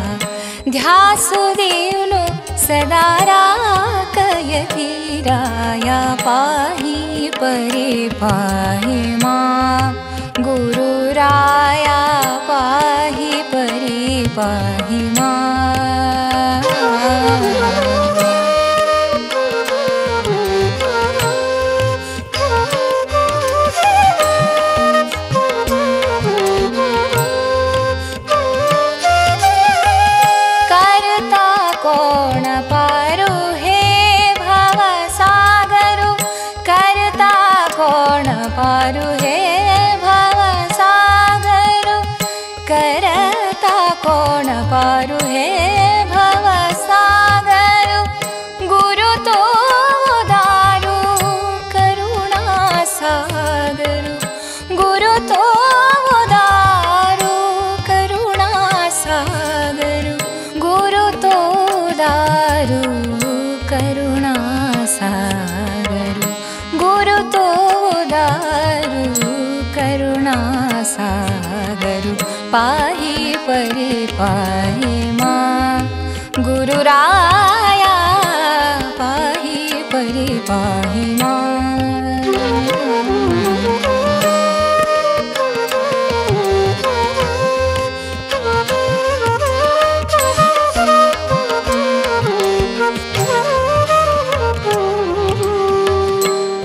ध्यासु देवनु सदा राकयति राया पाहि परिपाहि मां गुरुराया पाहि परिपाहि मां। पारु हे भवसागरु करता कोण पारु हे भवसागरु गुरु तो दारु करुणा सागरु गुरु तो दारु करुणा सागरु गुरु तो दारु करुणा सागरु गुरु तो दारु करुणा सागरु पाहि परिपाहि मां गुरुराया पाहि परिपाहि मां।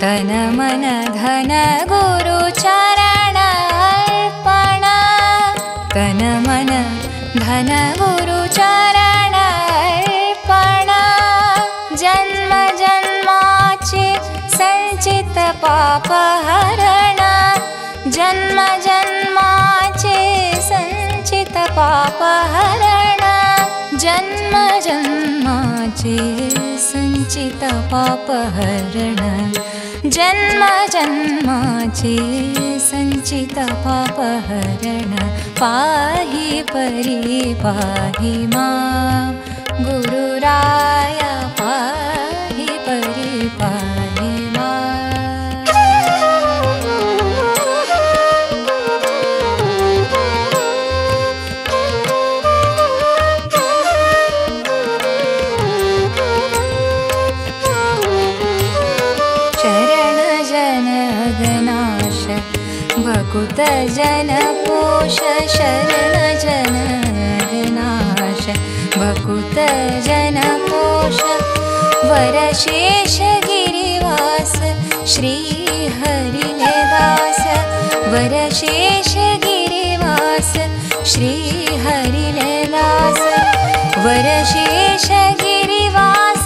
तन मन धन गुरु चरण अर्पण तन मन धन गुरु चरण अर्पण जन्म जन्माचे संचित पाप हरण जन्म जन्माचे संचित पापहरण जन्म जन्माचे संचित पापहरण जन्म जन्माचे संचित पापहरण पाहि परि पाहि मां गुरुराया पाहि परि पाहि मां। भकुत जन पोष शरण जन गनाश भकुत जन पोष वरशेष गिरिवास श्री हरिदास वरशेष गिरिवास श्री हरिदास वरशेष गिरिवास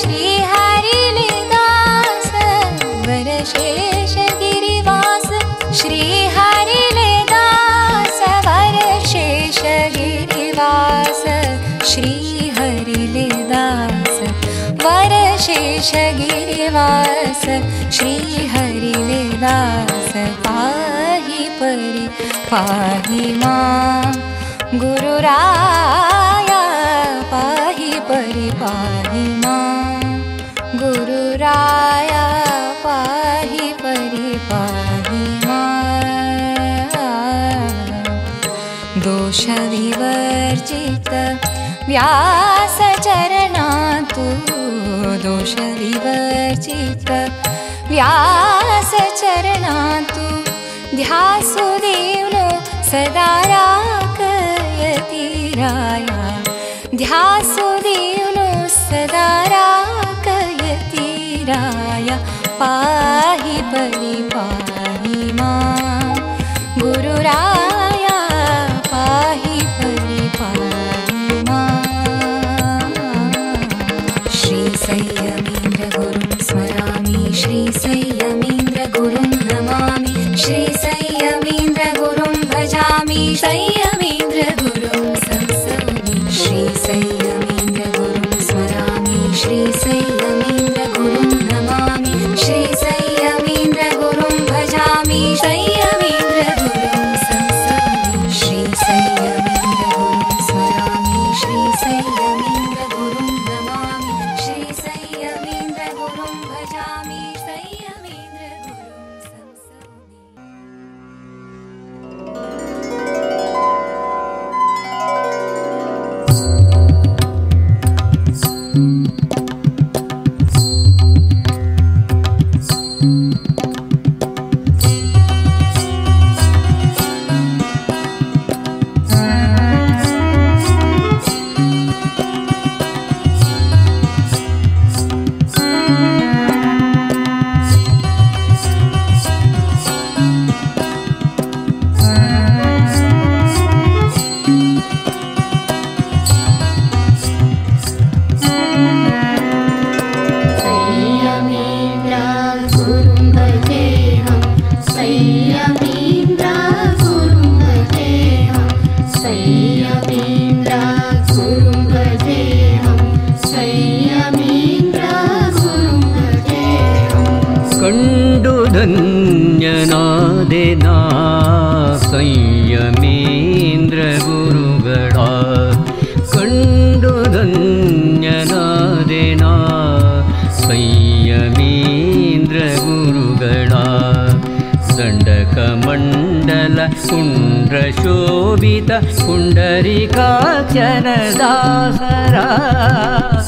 श्री हरिदास वरशेष गिरिवास श्री हरिदास वरशेष गिरिवास श्री हरिदास वरशेष गिरिवास श्री हरिदास पाहि परि पाहि मां गुरुराया पाहि परि पाहि मां गुरुराया पाहि परि पाहि मां। दोष विवर्जित व्यासचरणातु दोष विवर्जित व्यासचरणातु ध्यासु देवनो सदा राकयति राया ध्यासु देवनो सदा राकयति राया पाहि परि पाहि मां गुरुराया पाहि परि पाहि मां। श्री संयमीन्द्र गुरुं स्मरामि श्री संयमीन्द्र गुरुं नमामि श्री संयमीन्द्र गुरुं भजामि संयमीन्द्र गुरुं संसौमि श्री संयमीन्द्र गुरुं स्मरामि श्री संयमीन्द्र गुरुं नमामि श्री संयमीन्द्र गुरुं भजामि संयमीन्द्र गुरुं संसौमि श्री संयमीन्द्र गुरुं स्मरामि श्री संयमीन्द्र गुरुं नमामि श्री संयमीन्द्र गुरुं भजामि संयमीन्द्र गुरुं संसौमि। संयमीन्द्र गुरुं भजेऽहं संयमीन्द्र गुरुं भजेऽहं संयमीन्द्र गुरुं भजेऽहं संयमीन्द्र गुरुं भजेऽहं। ಕಂಡು ಧನ್ಯನಾದೆನ ಸಂಯಮೇಂದ್ರ ಗುರುಗಳ ಕಂಡು ಧನ್ಯನಾದೆನ ಸಂಯಮೇಂದ್ರ ಗುರುಗಳ ದಂಡಕ ಮಂಡಲ ಕುಂಡ್ರ ಶೋಭಿತ ಪುಂಡರೀಕಾಕ್ಷನ ದಾಸರ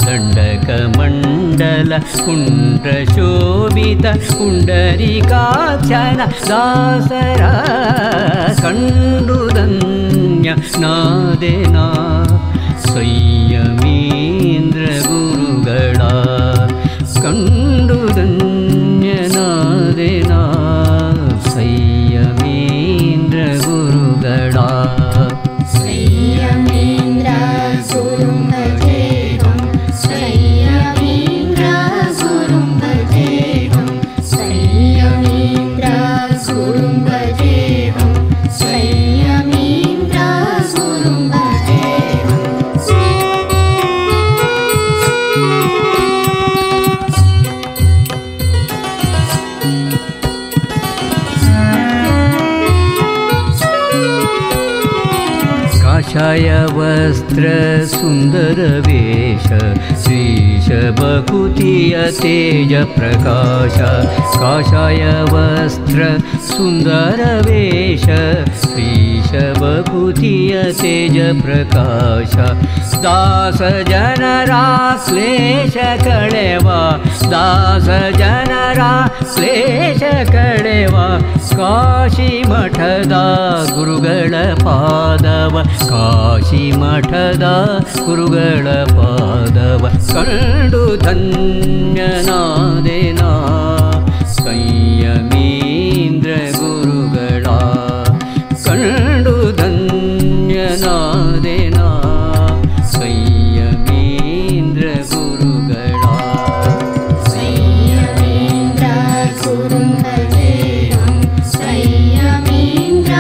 ದಂಡಕ ಮಂಡಲ ಕುಂಡ್ರ ಶೋಭಿತ ಪುಂಡರೀಕಾಕ್ಷನ ದಾಸರ ಕಂಡು ಧನ್ಯ ನಾದೆನ ಸಂಯಮೇಂದ್ರ ಗುರುಗಳ ಕಂಡು ಧನ್ಯನಾದೆನ ಸಂಯಮೇಂದ್ರ ಗುರುಗಳ. ಸಂಯಮೇಂದ್ರ ಗುರುಂ ಭಜೇಹಂ ಸಂಯಮೇಂದ್ರ ಗುರುಂ ಭಜೇಹಂ ಸಂಯಮೇಂದ್ರ ಗುರುಂ ಭಜೇಹಂ. काषाय वस्त्र सुंदर वेश श्रीश बकुतिय तेज प्रकाश काषाय वस्त्र सुंदर वेश श्रीश बकुतिय तेज प्रकाश दास जनरा क्लेश कळेवा दास जनरा क्लेश कळेवा काशी मठದ ಗುರುಗಳ ಪಾದವ ಕಾಶಿ ಮಠದ ಗುರುಗಳ ಪಾದವ ಕಂಡು ಧನ್ಯನಾದೆನಾ ಸಂಯಮೀಂದ್ರ ಗುರುಗಳ ಕಂಡು ಧನ್ಯನಾದೆನಾ ಸಂಯಮೀಂದ್ರ ಗುರುಗಳ ಸಂಯಮೀಂದ್ರ ಗುರುಂ ಭಜೇಹಂ ಸಂಯಮೀಂದ್ರ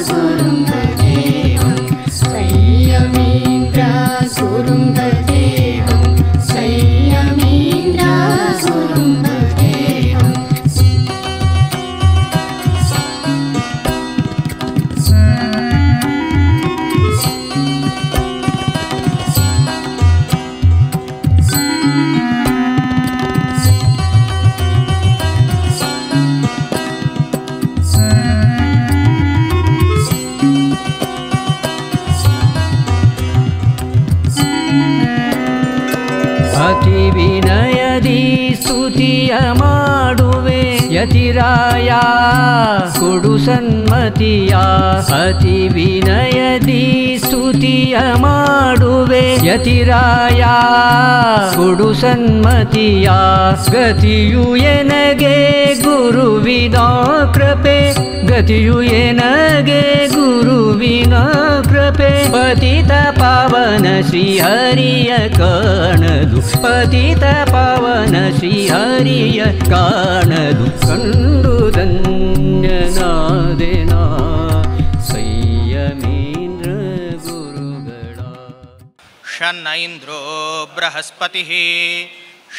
ಗುರುಂ ಭಜೇಹಂ ಸಂಯಮೀಂದ್ರ ಗುರುಂ ಭಜೇಹಂ ಸಂಯಮೀಂದ್ರ ಗುರುಂ ಭಜೇಹಂ. ಅತಿ ವಿನಯದಿ ಸ್ತುತಿಯ ಮಾಡುವೆ ಯತಿರಾಯ ಕೊಡು ಸನ್ಮತಿಯ ಅತಿ ವಿನಯದಿ ಸ್ತುತಿಯ ಮಾಡುವೆ ಯತಿರಾಯ ಕೊಡು ಸನ್ಮತಿಯ ಗತಿಯು ಎನಗೆ ಗುರುವಿನ ಕೃಪೆ ಗತಿಯು ಎನಗೆ ಗುರುವಿನ ಕೃಪೆ ಪತಿತ ಪಾವನ ಶ್ರೀಹರಿಯ ಕಾಣದು ಪತಿತ ಪಾವನ ಶ್ರೀಹರಿಯ ಕಾಣದು ಕಂಡು ಧನ್ಯನಾದೆನಾ ಸಂಯಮೀಂದ್ರ ಗುರುಗಳ. ಶನ್ನ ಇಂದ್ರೋ ಬೃಹಸ್ಪತಿಃ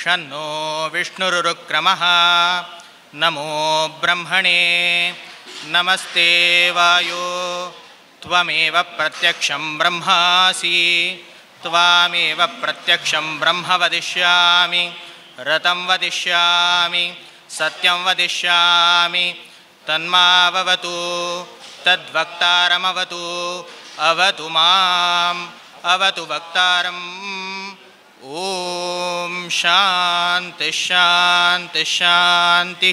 ಶನ್ನೋ ವಿಷ್ಣುರುಕ್ರಮಃ ನಮೋ ಬ್ರಹ್ಮಣೇ ನಮಸ್ತೆ ವಾಯೋ ತ್ವಮೇವ ಪ್ರತ್ಯಕ್ಷಂ ಬ್ರಹ್ಮಾಸಿ ತ್ವಾಮೇವ ಪ್ರತ್ಯಕ್ಷಂ ಬ್ರಹ್ಮ ವದಿಷ್ಯಾಮಿ ರತಂ ವದಿಷ್ಯಾಮಿ ಸತ್ಯಂ ವದಿಷ್ಯಾಮಿ ತನ್ಮಾವವತು ತದ್ವಕ್ತಾರಮವತು ಅವತು ಮಾಂ ಅವತು ವಕ್ತಾರಂ. ಓಂ ಶಾಂತಿ ಶಾಂತಿ ಶಾಂತಿ.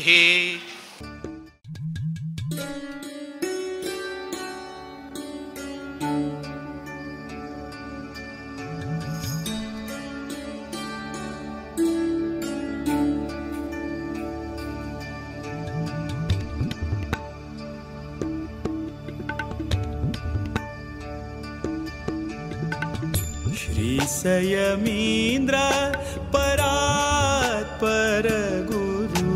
श्री संयमींद्र परात्पर गुरु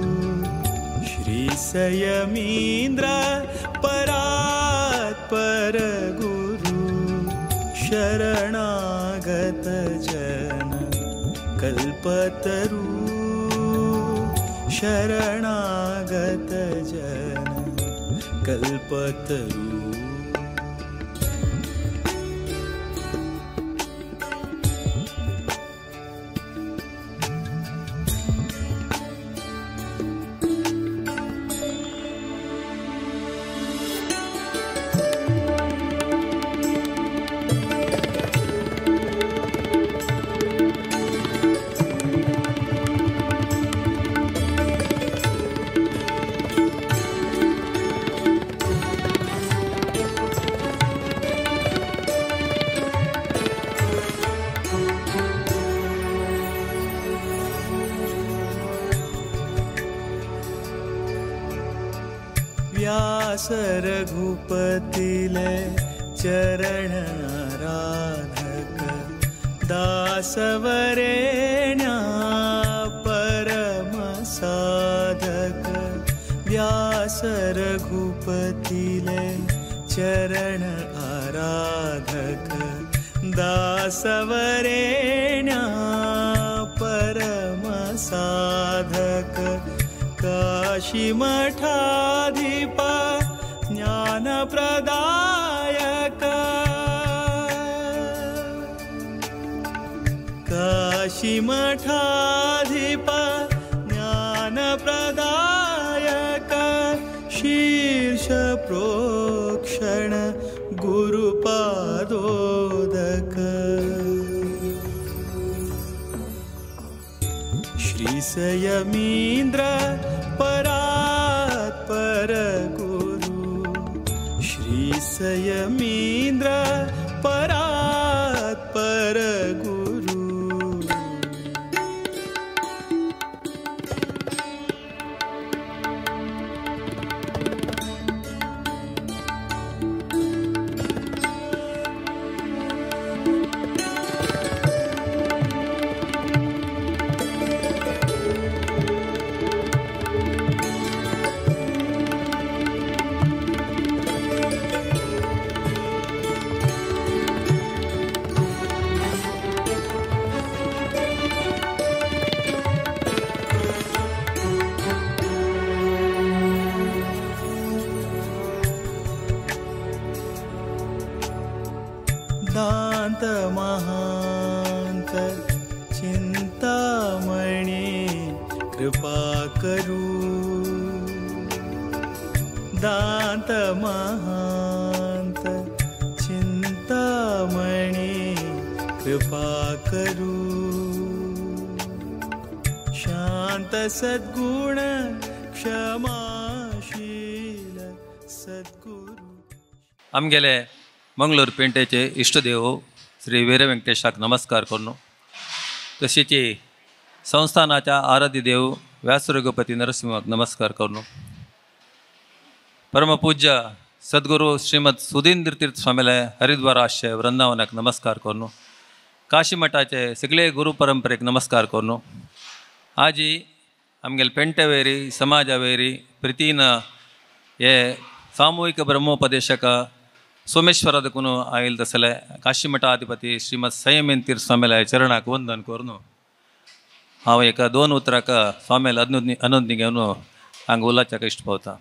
श्री संयमींद्र परात्पर गुरु शरणागत जन कल्पतरु शरणागत जन कल्पतरु. व्यास रघुपतिले चरण आराधक दासवरेण्या परम साधक व्यास रघुपतिले चरण आराधक दासवरेण्या परम साधक काशी मठाधिप ज्ञानप्रदायक काशीमठाधिप ज्ञानप्रदायक शीर्ष प्रोक्षण गुरुपादोदक। श्री संयमींद्र परात्पर गुरु, श्री संयमींद्र परात्पर गुरु। दांत महांत चिंतामणि कृपा करू, दांत महांत चिंतामणि कृपा करू। शांत सद्गुण क्षमाशील सद्गुरु। आमगेले मंगळूर पेंटेचे इष्टदेव श्री वीर वेंकटेशाक नमस्कार करून, तशीच संस्थानाच्या आराध्य देव व्यासरघुपती नरसिंहाक नमस्कार करून, परमपूज्य सद्गुरू श्रीमद सुधींद्र तीर्थ स्वामीले हरिद्वार आश्रय वृंदावनाक नमस्कार करून, काशीमठाचे सगळे गुरु परंपरेक नमस्कार करून, आजी आमगेले पेंटेवेरी समाजावेरी प्रितीन हे सामूहिक ब्रह्मोपदेशक सोमेश्वरा देखून आयल तसले काशीमठाधिपती श्रीमद संयमेन तीर्थ स्वामीले चरणाक वंदन करून हांव एका दोन उतराक स्वामीले अनुज्ञा घेवन हांगा उलोवच्याक इश्ट पावता।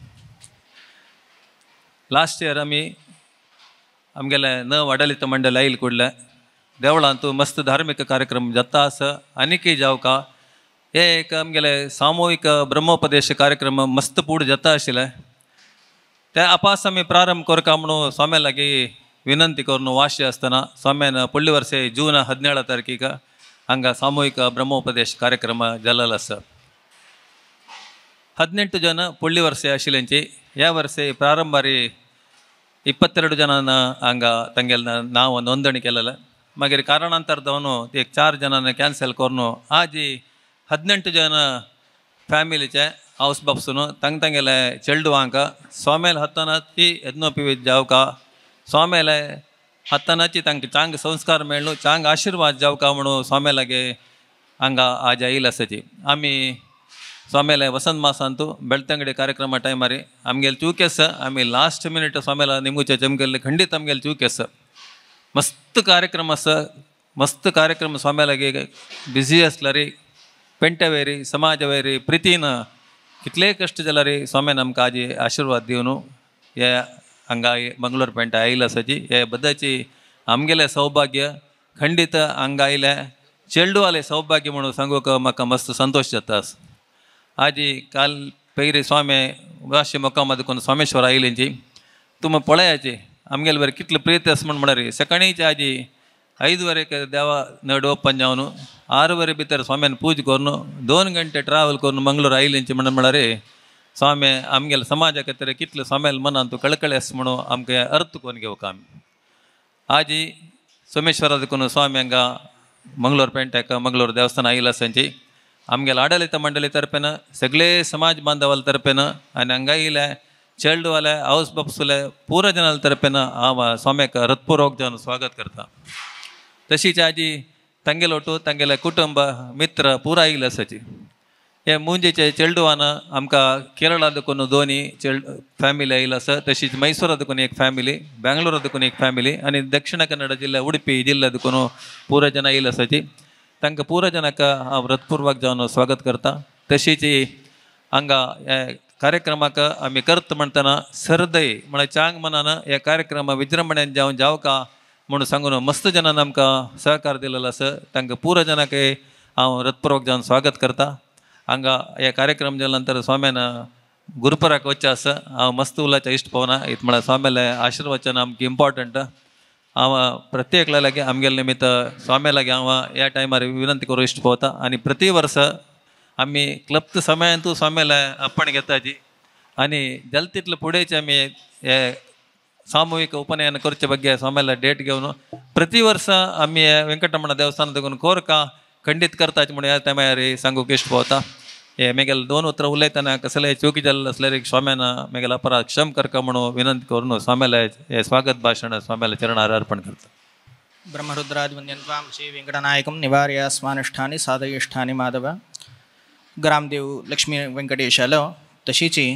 लास्ट इयर आमी आमगेले नव आडलित मंडळ आयल कुडले देवळांतू मस्त धार्मिक कार्यक्रम जाता आसा आनीकय जावका हे एक आमगेले सामूहिक ब्रह्मोपदेश कार्यक्रम मस्त पूड जाता आशिल्ले ते आपास आमी प्रारंभ करका म्हणून स्वाम्या लागीं विनंती करून वाशी आसतना स्वाम्यान पडले वर्से जून 17 तारखेक हांगा सामूहिक ब्रह्मोपदेश कार्यक्रम जाल्लो आसा। 18 जन पडले वर्से आशिल्ल्यांची ह्या वर्से प्रारंभारी 22 जनान हांगा तांगेले नांव नोंदणी केलेलें, मागीर कारणांतर जावन एक 4 जणांना कॅन्सल करून आजी 18 जन फॅमिलीचे हावस बापसून तांग तांगेले चेडवांक स्वामेल हत्तनाची यज्ञोपवीत जावका स्वामेले हत्तनाची तांकां चांग संस्कार मेळ्ळो चांग आशिर्वाद जावका म्हणून स्वामे लागे हांगा आज आयल आसाची। आमी स्वामेले वसंत मासांतू बेಳ್ತಂಗಡಿ कार्यक्रमा टायमार आमगेले चूक आसा, आमी लास्ट मिनिट स्वामेला निमगुचे चमकेल्ले खंडीत आमगेले चूक आसा। मस्त कार्यक्रम आसा, मस्त कार्यक्रम स्वामे लागी बिझी आसल्यारी पेंटेवेरी समाजवेरी प्रितीन कितले कष्ट जाल्यार स्वामीन आमकां आजी आशिर्वाद दिवन हे हांगा मंगळूर पेंटा आयिल्ले आसाची हे बद्दलची आमगेलें सौभाग्य खंडीत हांगा आयिल्लें चेडवालें सौभाग्य म्हणून सांगूंक म्हाका मस्त संतोश जाता आसा। आजी काल पयरी स्वामी वाशी मुक्काम देखून स्वामेश्वर आयिल्ली तुमी पळयाची आमगेले बरें कितले प्रीत आसा म्हूण म्हळ्यार सकाळींच आजी 5:30 देवा नड ओपन जावन 6:30 भितर स्वाम्यान पूज करून 2 गंटे ट्रॅव्हल करून मंगळूर आयिल्ली म्हणून म्हळ्यार स्वामी आमगेले समाजा खातीर कितले स्वाम्याले मनांत कळकळे आसा म्हणून आमकां अर्थ करून घेवंक आमी आजी सोमेश्वरा देखून स्वामी हांगा मंगळूर पेंट्याक मंगळूर देवस्थान आयिल्लें आसांची आमगेले आडलित मंडळी तर्फेन सगळे समाज बांधवाले तर्फेन आनी हांगा आयिल्ले चेडवाले हावस बापसुले पुरा जनाले तर्फेन हांव स्वाम्याक हृत्पूर्वक जावन स्वागत करता। तशीच आजी तांगेलो ओटू तांगेले कुटुंब मित्र पुरा आयिल्ले आसाची। हे मुंजेचे चेडवान आमकां केरळा देखून 2 फॅमिली आयिल्ले आसा, तशीच मैसूरा देखून एक फॅमिली, बेंगलोरा देखून एक फॅमिली आनी दक्षिण कन्नड जिल्ल्या उडपी जिल्ल्या देखून पुरा जन आयिल्ले आसाची। तांकां पुरा जनाक हांव हृत्पूर्वक जावन स्वागत करता। तशीच हांगा कार्यक्रमाक आमी करता म्हणटना सरदय म्हळ्यार चांग मनान ह्या कार्यक्रमा विजृंभण्यान जावन जावका म्हणून सांगून मस्त जनान आमकां सहकार दिलेलो आसा। तांकां पुरा जनाक हांव हृत्पूर्वक जावन स्वागत करता. हांगा हे कार्यक्रम जाल्या नंतर स्वाम्यान गुरुपराक वचचें आसा. हांव मस्त उलाच्या इश्ट पावना इत म्हळ्यार स्वाम्याले आशिर्वचन आमकां इम्पॉर्टंट. हांव प्रत्येकल्या लागीं आमगेले निमित्त स्वाम्या लागीं हांव ह्या टायमार विनंती करूं इश्ट पावता. आनी प्रति वर्स आमी क्लप्त समयांतू स्वाम्याले अर्पण घेताची आनी जाल तितले फुडेंच आमी हे सामूहिक उपनयन करचे ಬಗ್ಗೆ स्वाम्याला डेट घेवन प्रति वर्स आमी वेंकटरमण देवस्थान देखून कोरका खंडीत करताच म्हणून ह्या टायमार सांगूंक इश्ट पावता. हे मेगेले दोन उतरां उलयतना कसलेय चुकी जाल्लें आसल्यार स्वाम्यान मेगेले अपराध क्षम करका म्हणून विनंती करून स्वाम्याले हे स्वागत भाशण स्वाम्याले चरणार अर्पण करता. ब्रह्मरुद्रादिवंद्यं श्री वेंकटनायकं निवार्य स्वानुष्ठानि साधयिष्ठानि माधव. ग्रामदेव लक्ष्मी वेंकटेशालो तशीची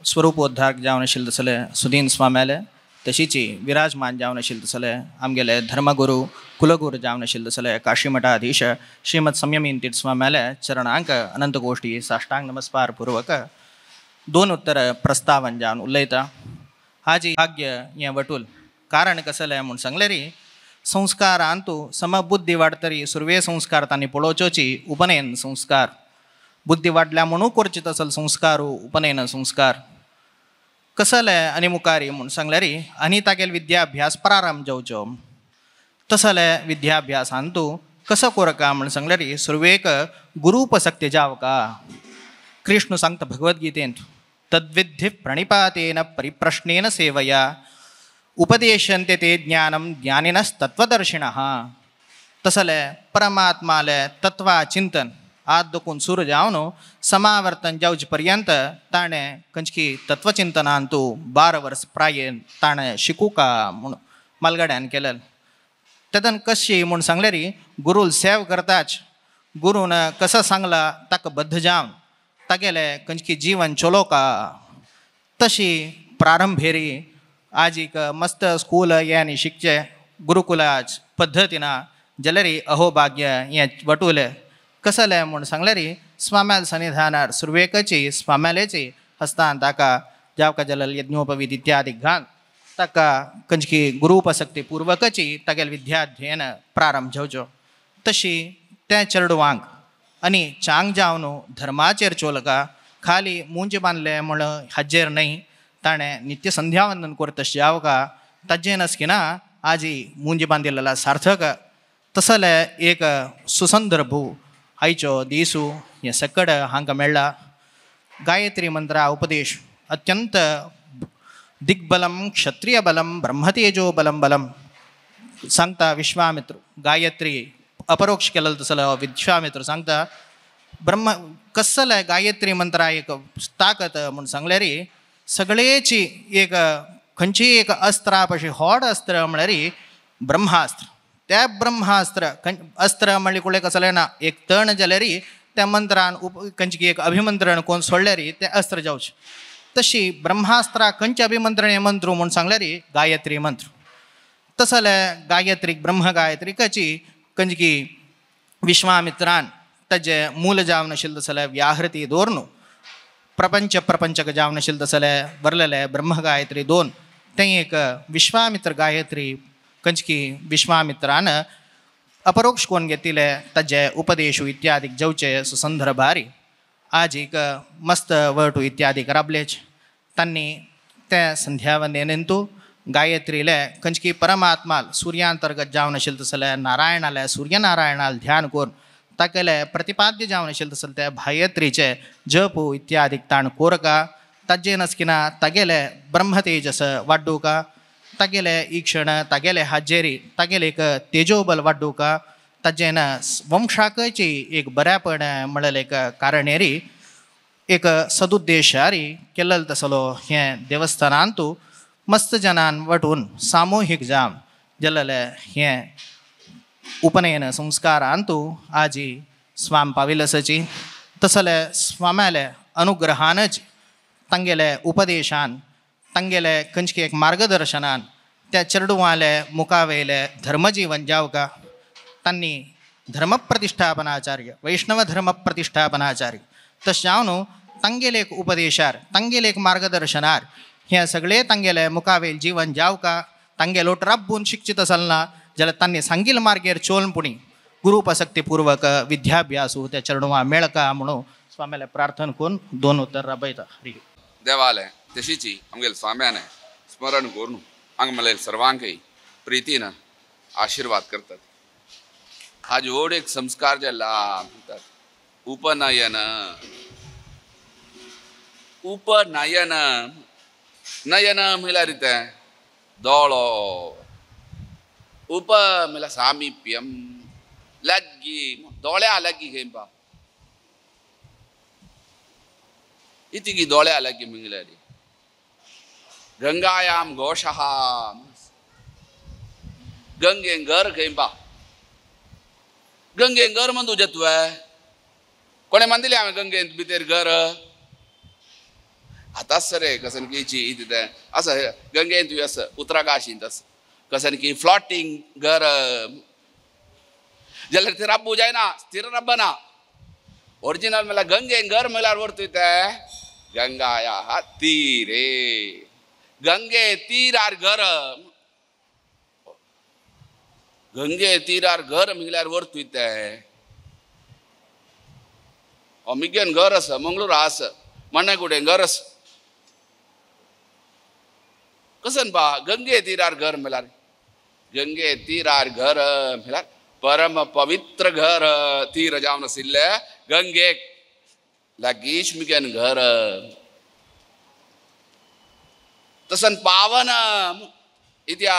स्वरूपोद्धारक जावन आशिल्ले तसले सुदीन स्वाम्याले तशीची विराजमान जावन आशिल्ले तसले आमगेले धर्मगुरू कुलगुरू जावन आशिल्ले तसले काशीमठाधीश श्रीमद संयमीन तीर्थ स्वाम्याले चरणांक अनंतकोष्टी साष्टांग नमस्कार पूर्वक दोन उत्तर प्रस्तावन जावन उलयता. हाजी भाग्य हें वटूल कारण कसलें म्हूण सांगलें री संस्कारांतू समबुद्धी वाडतरी सुर्वे संस्कार तांणी पळोवचोची उपनयन संस्कार. बुद्धी वाडल्या म्हणून करचे तसल संस्कार उपनयन संस्कार कसले आनी मुखारी म्हूण सांगल्यार आनी तागेले विद्याभ्यास प्रारंभ जावचो. तसले विद्याभ्यासान तूं कसो कोरका म्हूण सांगल्यार सुरवेक गुरुपसक्ती जावका. कृष्ण सांगता भगवद्गीतेंत तद्विद्धि प्रणिपातेन परिप्रश्नेन सेवया उपदेशन्ते ते ज्ञानम ज्ञानिनस्तत्वदर्शिणः. तसले परमात्माले तत्वा चिंतन आद दोकून सुरू जावन समावर्तन जावचे पर्यंत ताणें खंयची तत्वचिंतनान तूं 12 वर्स प्रायेन ताणें शिकूका म्हूण मालगाड्यान केलें. तेदन कशी म्हूण सांगल्यार गुरूल सेव करताच गुरून कसो सांगला ताका बद्ध जावन तागेलें खंयची जीवन चलोवका. तशी प्रारंभेरी आज एक मस्त स्कूल हें आनी शिकचें गुरुकुलाच पद्दतीन जाल्यार अहोभाग्य हें वटुलें. कसलें म्हूण सांगल्यार स्वाम्याल सन्निधानार सुरवेकची स्वाम्यालेची हस्तान ताका जावका जलल यज्ञोपवीत इत्यादी घाल ताका खंयची गुरुपसक्ती पूर्वकची तागेले विद्याध्ययन प्रारंभ जावचो. तशी त्या चेडवांक आनी चांग जावन धर्माचेर चोलका खाली मुंज बांदलें म्हण हाजेर न्हय ताणें नित्य संध्यावंदन करता जावका ताजें नसकिना आजी मुंज बांदिल्ला सार्थक. तसले एक सुसंदर्भ आयचो दिसू हें सकड हांकां मेळ्ळा. गायत्री मंत्रा उपदेश अत्यंत दिग्बलं क्षत्रियबलं ब्रह्मतेजो बलं बलं सांगता विश्वामित्र. गायत्री अपरोक्ष केलेलो तसलो विश्वामित्र सांगता ब्रह्म कसले गायत्री मंत्रा एक ताकत म्हूण सांगल्यार सगळेची एक खंयची एक अस्त्रा पशी होड अस्त्र म्हळ्यार ब्रह्मास्त्र. त्या ब्रह्मास्त्र अस्त्र म्हणल्यार कुळे कसलें ना एक तण जाल्यार त्या मंत्रान उप खंयची एक अभिमंत्रण कोण सोडल्यार तें अस्त्र जावचें. तशी ब्रह्मास्त्रा खंयचे अभिमंत्रण हें मंत्र म्हूण सांगल्यार गायत्री मंत्र. तसले गायत्रीक ब्रह्म गायत्रीकाची खंयची विश्वामित्रान ताजें मूल जावन आशिल्लें तसलें व्याहृती दवरून प्रपंच प्रपंचक जावन आशिल्लें तसलें बरलेलें ब्रह्म गायत्री दोन तें एक विश्वामित्र गायत्री खंयची विश्वामित्रान अपरोक्ष कोण घेतिल्ले ताजे उपदेशू इत्यादी जावचे सुसंदर्भारी आज एक मस्त वटू इत्यादी राबलेच. तांणी तें संध्यावंदनेंतू गायत्रीले खंयची परमात्मा सूर्यांतर्गत जावन आशिल्लें तसलें नारायणाले सूर्यनारायणाल ध्यान करून तागेले प्रतिपाद्य जावन आशिल्लें तसलें त्या गायत्रीचे जप इत्यादी ताण कोरका ताजे नसकिना तागेले ब्रह्मतेजस वाड्डुका तागेले ई क्षण तागेले हाजेरी तागेले एक तेजोबल वाड्डुका ताजेन वंशाकची एक बऱ्यापण म्हणलें एक कारणेरी एक सदुद्देशारी केल्लो तसलो हें देवस्थानांतू मस्त जनान वटून सामूहिक जाम जाल्लें हें उपनयन संस्कारांतू आजी स्वाम पाविलसची. तसले स्वाम्याले अनुग्रहानच तांगेले उपदेशान तांगेले खंयची एक मार्गदर्शनान त्या चेडवांले मुखावयले धर्मजीवन जावका तांणी धर्मप्रतिष्ठापनाचार्य वैष्णव धर्मप्रतिष्ठापनाचार्य तशें जावन तांगेले एक उपदेशार तांगेले एक मार्गदर्शनार हें सगळें तांगेले मुखावयल जीवन जावका तांगेलो राब्बून शिक्षीत आसलना जाल्यार तांणी सांगिल्ले मार्गेर चोलन पुणी गुरुपासक्तीपूर्वक विद्याभ्यासू त्या चरणवा मेळका म्हणून स्वाम्याला प्रार्थना करून दोन उत्तर राबयता. हरी. देवालय तशीची आमगेले स्वाम्याने स्मरण करून हांगा मला सर्वांकय प्रितीन आशीर्वाद करतात. आज व्हड एक संस्कार जाला म्हणतात उपनयन. उपनयन नयन म्हणल्यार तें दोळो, उप म्हणल्यार सामिप्यम लागीं, दोळ्या लागीं घेवपा इतकी दोळ्या लागीं म्हणल्यार गंगायाम घोषः गंगे घर घेवपा. गंगे घर म्हण तुजें तुवें कोणें मानदिलें हांवें गंगेंत भितर घर आतांच रे कसन की तें आसा गंगेंत तुवें आसा उत्तराकाशींत आसा कसन की फ्लॉटींग घर जाल्यार ते राब्बू जायना, स्थिर राबना. ओरिजिनल म्हणल्यार गंगे घर म्हणल्यार व्हरतूय तें गंगाया तीरे, गंगे तीरार घर, गंगे तीरार घर म्हणल्यार व्हरतूय तें. मिगेन घर आसा, मंगळूर आसा, मण्णगुडेन घर आसा. कसन बा गंगे तीरार घर म्हणल्यार गंगे तीरार घर म्हणल्यार परम पवित्र घर तीर जावन आशिल्लें गंगेक लागींच मिगेन घर. तसन पावन इत्या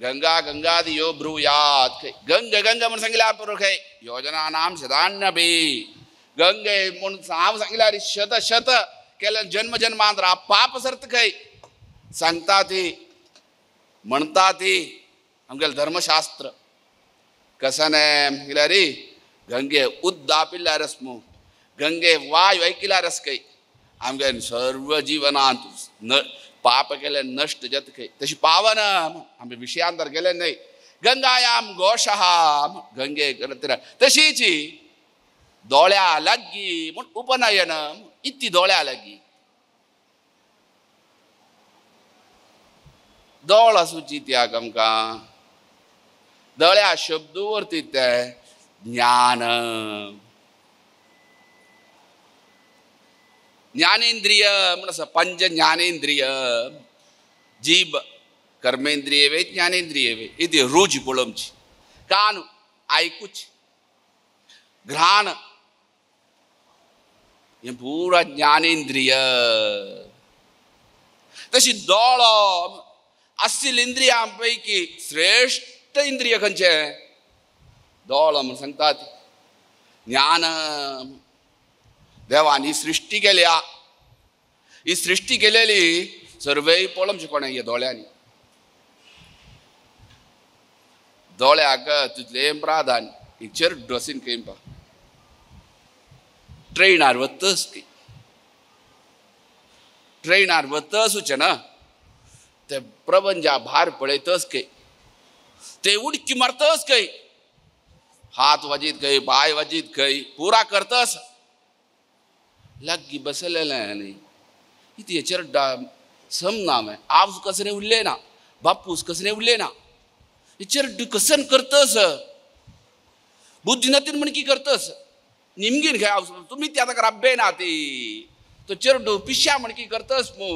गंगा गंगादि यो ब्रूयात गंग गंग म्हूण सांगिल्ल्या पुरो खंय योजनानाम शतान्यपी गंगे म्हूण हांव सांगिल्यार शत शत केल्या जन्म जन्मांतरा पाप सर्त खंय सांगता ती म्हणटा ती आमगेलें धर्मशास्त्र. कशें म्हणल्यार गंगे उद्दापिल्ल्यार आसमू, गंगे वायू ऐकिल्यार आस खंय आमगे सर्व जिवनांत न पाप केले नश्ट जाता खंय. तशी पावन आमी विशयांतर गेले न्हय. गंगायाम घोषः गंगे तशीच दोळ्या लागीं म्हूण उपनयन इत्ती दोळ्या लागीं दोळ आसूची त्याग आमकां दोळ्या शब्द वरती तें ज्ञान ज्ञानेंद्रिय म्हण आसा पंच ज्ञानेंद्रिय जीभ कर्मेंद्रिय वे ज्ञानेंद्रिय वे इति रूच पळोवची, कान आयकुची, घ्राण हें पुरा ज्ञानेंद्रिय. तशी दोळो आशिल्ल्या इंद्रियां पैकी श्रेश्ठ इंद्रिय खंयचें दोळो म्हूण सांगतात. ज्ञान देवान ही सृश्टी केल्या, ही सृश्टी केलेली सर्वय पळोवचें कोणें ह्या दोळ्यांनी. दोळ्याक तितलें प्राधान्य हिचेर ड्रेसीन खेळपा ट्रेनार वतच ती ट्रेनार वतच उचें ना ते प्रपंचा भार पळयतच खंय ते उडकी मारतच खंय हात वाजीत खंय पांय वाजीत खंय पुरा करतस लागीं बसलेलें न्ही इतलें हेचेर समना हांवें आवज कसलें उरलें ना बापूस कसलें उरलें ना हेचेर कसन करतस बुद्धी नतीन म्हण की करतस निमगीन खंय आवज तुमी ती आतां राब्बे ना ती तो चेरडू पिश्या म्हण की करतस मू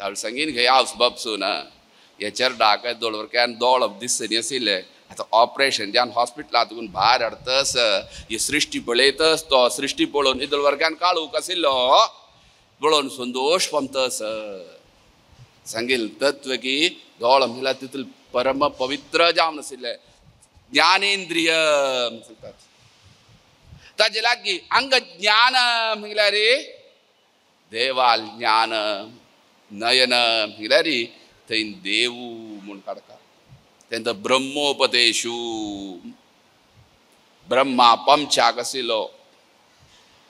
तावळ सांगीन खंय आवज बापसू ना हे चेरडाक दोळवरक्यान दोळ दिसनी आशिल्लें आतां ऑपरेशन जावन हॉस्पिटलांत भायर हाडतस ही सृश्टी पळयतस तो सृश्टी पळोवन इदल वर्गान काळूक आशिल्लो पळोवन संतोश पावतस सांगील तत्व की दोळ म्हणल्यार तितून परम पवित्र जावन आशिल्लें ज्ञानेंद्रिय सांगतात ताजे लागीं अंग ज्ञान म्हणल्यार देवाल ज्ञान नयन म्हणल्यार थंय देवू म्हूण काडटा तेंचो ब्रह्मोपदेशू ब्रह्मा पंचाक आशिल्लो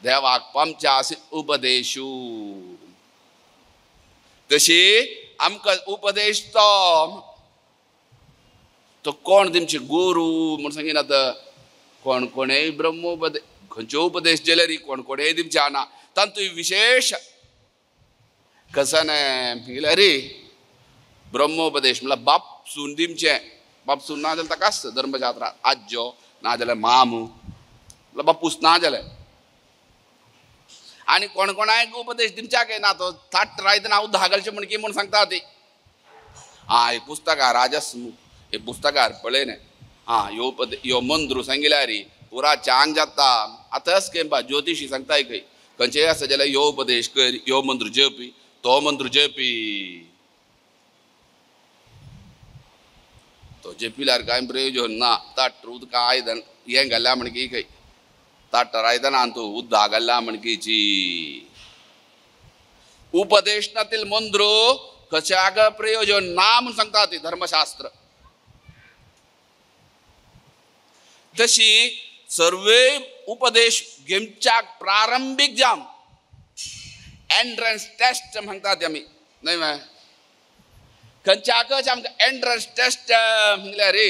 देवाक पंचा उपदेशू तशी आमकां उपदेश तो तो कोण तुमचे गुरू म्हूण सांगिना कोण कोणेय ब्रह्मोपदेश खंयचो उपदेश दिले कोण कोणेय दिवचे आना तातूंत विशेष कसाने म्हणल्यार ब्रह्मोपदेश म्हणल्यार बाप सून दिवचें बापसून ना जाल्यार ताका आसता धर्मशास्त्र आज्जो ना जाल्यार मामू बापूस ना जाल्यार आनी कोण कोणाक उपदेश दिवच्याक ना तो थाट रायतना हांव धागलचें म्हण की म्हूण सांगता ती आं एक पुस्तकार राजस्मू एक पुस्तकार पळय न्ही आं ह्यो ह्यो मंद्रू सांगिल्यार पुरा चांग जाता आतांच केंपा ज्योतिशी सांगताय खंय खंयचेय आसा जाल्यार ह्यो उपदेश कर ह्यो मंत्र जपी तो मंत्र जपी तो जपिल्यार कांय प्रयोजन ना ताट उदका आयदन हें घाल्या म्हण की खंय ताट आयदनान तूं उदक घाल्या म्हण कीची उपदेश नातील मंद्रू कशाक प्रयोजन ना म्हूण सांगता ती धर्मशास्त्र तशी सर्वे उपदेश घेवच्याक प्रारंभीक जाम एंट्रन्स टेस्ट म्हणटात आमी न्हय मरे खंयच्याकच आमकां एंट्रन्स टेस्ट म्हणल्यार रे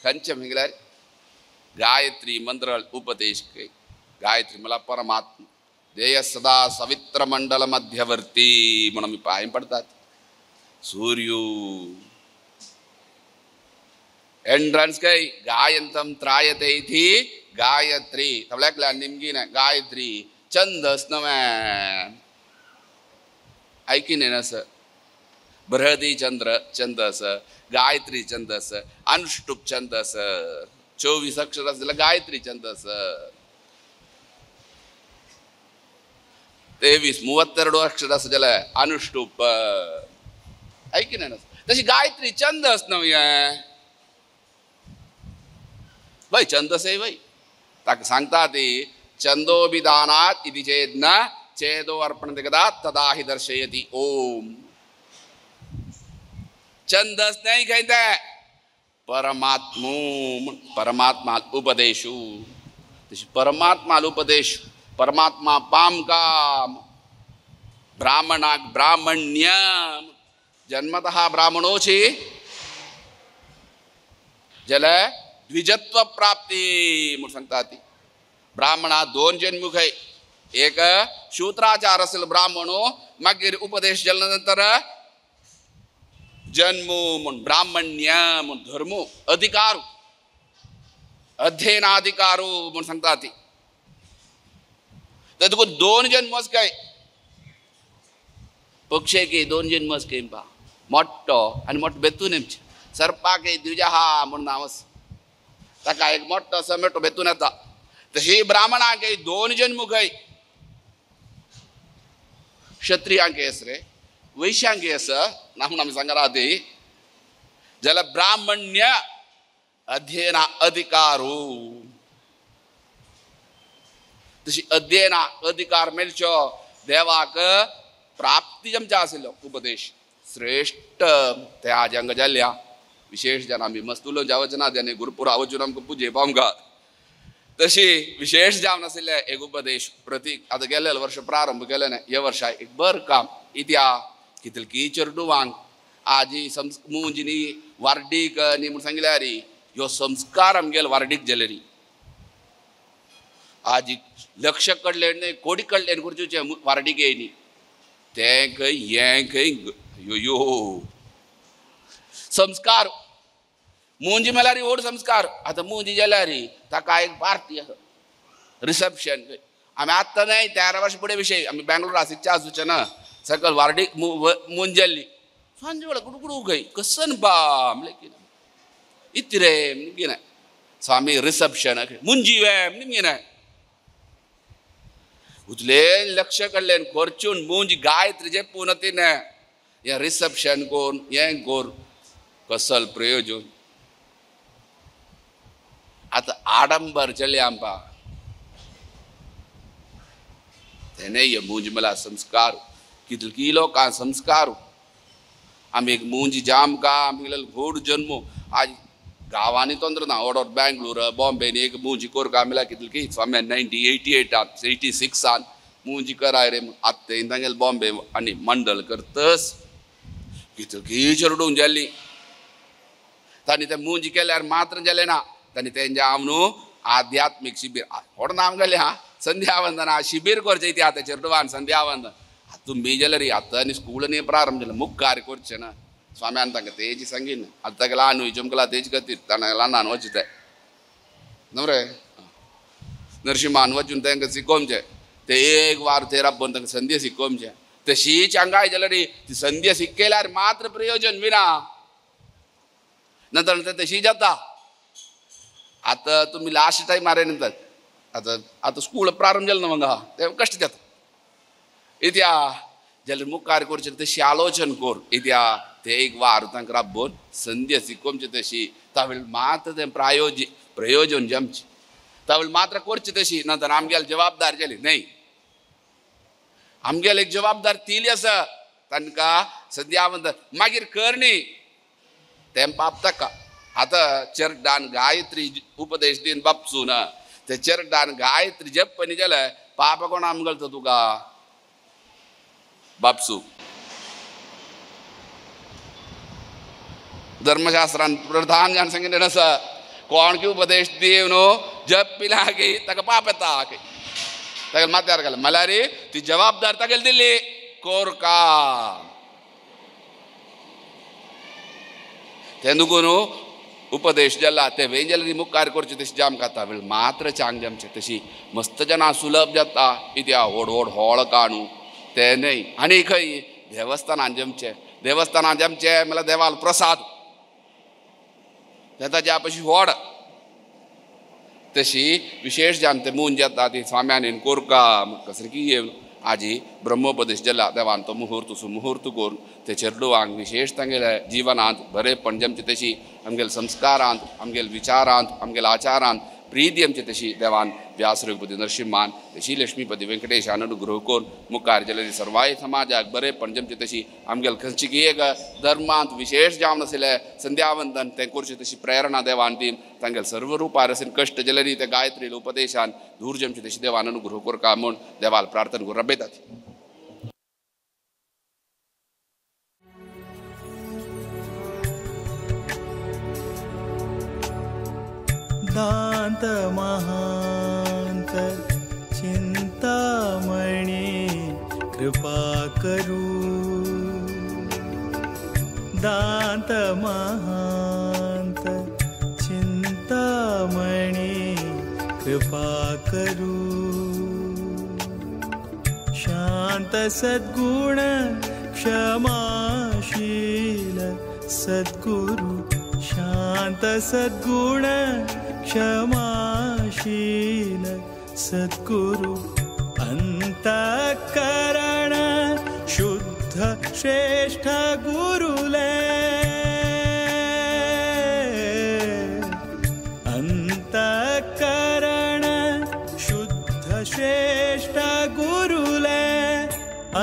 खंयचें म्हणल्यार गायत्री मंत्र उपदेश गायत्री मला परमात्मा देय सदा सवित्र मंडल मध्यवर्ती म्हणून आमी पांय पडतात सूर्यो एंट्रन्स काय गायंतम त्रायते इति गायत्री तबल्याकल्या निमगी ना गायत्री छंदस नव्हे ऐकिने नस बृहदी चंद्र छंदस गायत्री छंदस अनुष्टुप छंदस 24 अक्षर असलेलं गायत्री छंदस 23 32 अक्षर असलेलं अनुष्टुप ऐकिने नस तशी गायत्री छंदस नव्हे वय छंदस आहे वय ताका सांगता ती छंदोभिधानात् इति चेत् न चेदो अर्पण कदा तदा हि दर्शयति ओम छंदस नाही खंय ते परमात्मू परमात्मा उपदेशू तशी परमात्मा उपदेश परमात्मा पामकाम ब्राह्मणाक ब्राह्मण्य जन्मतः ब्राह्मणोची जल द्विजत्व प्राप्ती म्हणून सांगता ती ब्राह्मणा दोन जन्मुख आहे एक शूद्राचार असेल ब्राह्मणो मागीर उपदेश जाल्या नंतर जन्म म्हूण ब्राह्मण्य म्हूण धर्म अधिकार अध्ययनाधिकारो म्हूण सांगता ती तर तुका दोन जन्मच काय पक्षे दोन जन्मच काय पा मोठो आनी मोठो बेतून सर्पाक द्विजहा म्हूण नांव आसा ताका एक मोठो असो मेटो बेतून येता तशी ब्राह्मणांक दोन जन्म खंय क्षत्रियांक आस रे वैश्यांक आसा ना म्हूण आमी सांगला ती जाल्यार ब्राह्मण्य अध्ययना अधिकारो तशी अध्ययना अधिकार मेळचो देवाक प्राप्ती आमच्या आशिल्लो उपदेश श्रेष्ठ ते आज हांगा जाल्ल्या विशेष जाण आमी मस्त उलोवन जावचें ना त्याने गुरुपुरा वचून आमकां पुजे पावंका तशी विशेष जावन आशिल्लें एक उपदेश प्रतीक आतां गेल्ले वर्ष प्रारंभ केलें न्ही ह्या वर्सा एक बरें काम इत्या कितलकी चेडवांक आजी मुंजिनी वार्डीक न्ही म्हूण सांगिल्यार ह्यो संस्कार आमगेले वार्डीक जाले न्ही आजी लक्ष कडले न्ही कोडी कडले करचें वार्डीक येयनी तें खंय हें खंय यो यो संस्कार मुंजी मेल्यार व्हड संस्कार आतां मुंजी जाल्यार ताका एक पार्टी आसा रिसेप्शन आमी आत्तां न्हय 13 वर्सां फुडें विशय आमी बेंगलोर आशिल्ले आसूचे ना सकल वार्डीक मुंज जाल्ली सांजे वेळार कुडकुडू खंय कसन बा म्हणलें कितें इतरे कितें स्वामी रिसेप्शन मुंजी वे कितें उतले लक्ष कडल्यान खर्चून मुंज गायत्री जे पुनती न्हय हें रिसेप्शन कोण हें कोर कसल प्रयोजन आतां आडंबर चले आमकां तेणे हे मुंज मला संस्कार कितली लोकां संस्कार आमी एक मुंज जाम का आमी व्हड जन्म आज गांवांनी तंत्र ना व्हड बेंगलोर बॉम्बे एक मुंजी कोर का आमी कितली स्वामी 1988 86 मुंजी कराय रे आत्ते तांगेले बॉम्बे आनी मंडल करतस कितली चेडून जाल्ली तांणी ते मुंजी केल्यार मात्र जालें ना तांणी तेंच्या हांव न्हू आध्यात्मीक शिबीर व्हड नाम घालें हा संध्यावंदना शिबीर करचें ती आतां चेडवान संध्यावंदन तुमी जाल्यार आतां आनी स्कूल न्ही प्रारंभ जालें मुखार करचें ना स्वाम्यान तांकां तेजी सांगीन आतां ताका ल्हान चमकला तेज खातीर ताणें ल्हान वचूं ते नवरे नरसिंहान वचून तांकां शिकोवचें ते एक वार ते राबोवन तांकां संदी शिकोवचें तशीच हांगाय जाल्यार ती संदी शिकयल्यार मात्र प्रयोजन विना नंतर नंतर तशी जाता. आतां तुमी लास्ट टायमार नंतर आतां आतां स्कूल प्रारंभ जालें न्हू हांगा तें कश्ट जाता. इत्या जाल्यार मुखार करचें तशी आलोचन कर इत्या ते एक वार तांकां राबोवन संदी शिकोवची तशी तावेळ मात्र तें प्रयोजन जमचें तावेळ मात्र करचें तशी नंतर आमगेली जबाबदारी जाली न्हय आमगेली एक जबाबदारी तिली आसा तांकां संध्या मागीर करणी तें पाप ताका. आतां चरडान गायत्री उपदेश दिन बापसून ते चरडान गायत्री जप जालें पाप कोण आमगलता तुका बापसू. धर्मशास्त्रान प्रधान जाण सांगिल्लें आसा कोण की उपदेश दिवन न्हू जप पिला की ताका पाप येता ताका माथ्यार घालें म्हणल्यार ती जबाबदार ताका दिली कोर काम तें नुगो न्हू उपदेश जाला ते वेंजल मुखार करचे तशी जाम खाता वेळ मात्र चांग जमचे तशी मस्त जाणां सुलभ जाता इत्या व्हड व्हड हॉल काणू ते न्हय. आनी खंय देवस्थानान जमचे देवस्थानान जमचे म्हणल्यार देवाल प्रसाद ते ताज्या पशी व्हड तशी विशेष जावन ते मून जाता ती स्वाम्यान कोरका कसरी की येवन आजी ब्रह्मोपदेश जाला देवान तो मुहूर्त सुमुहूर्त करून ते चेडवांक विशेष तांगेले जिवनांत बरेपण जमचे तशी आमगेले संस्कारांत आमगेले विचारांत आमगेले आचारांत प्रीती आमचे तशी देवान व्यास रघुपती नरसिंहान तशी लक्ष्मीपती वेंकटेशान अनुग्रह करून मुखार जाल्यार सर्वाय समाजाक बरेपण जमचे तशी आमगेले खंयची की एक धर्मांत विशेष जावन आशिल्लें संध्यावंदन तें करचें तशी प्रेरणा देवान दी तांगेले सर्व रुपार असेल कश्ट जाल्यार ते गायत्री उपदेशान दूर जमचे तशी देवान अनुग्रह करका म्हूण देवाल प्रार्थना करून रबयतात. दांत महांत चिंतामणि कृपा करू दांत महांत चिंतामणि कृपा करू शांत सद्गुण क्षमाशील सद्गुरु शांत सद्गुण क्षमाशील सद्गुरु अंतःकरण शुद्ध श्रेष्ठ गुरुले अंतःकरण शुद्ध श्रेष्ठ गुरुले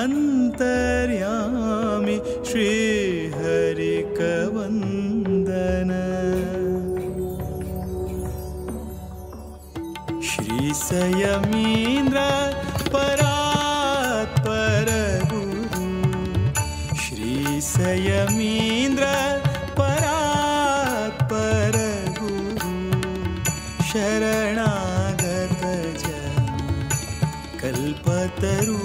अंतर्यामी श्री हरिकवंदन श्री संयमीन्द्र परात्पर गुरु श्री संयमीन्द्र परात्पर गुरु शरणागत जन कल्पतरु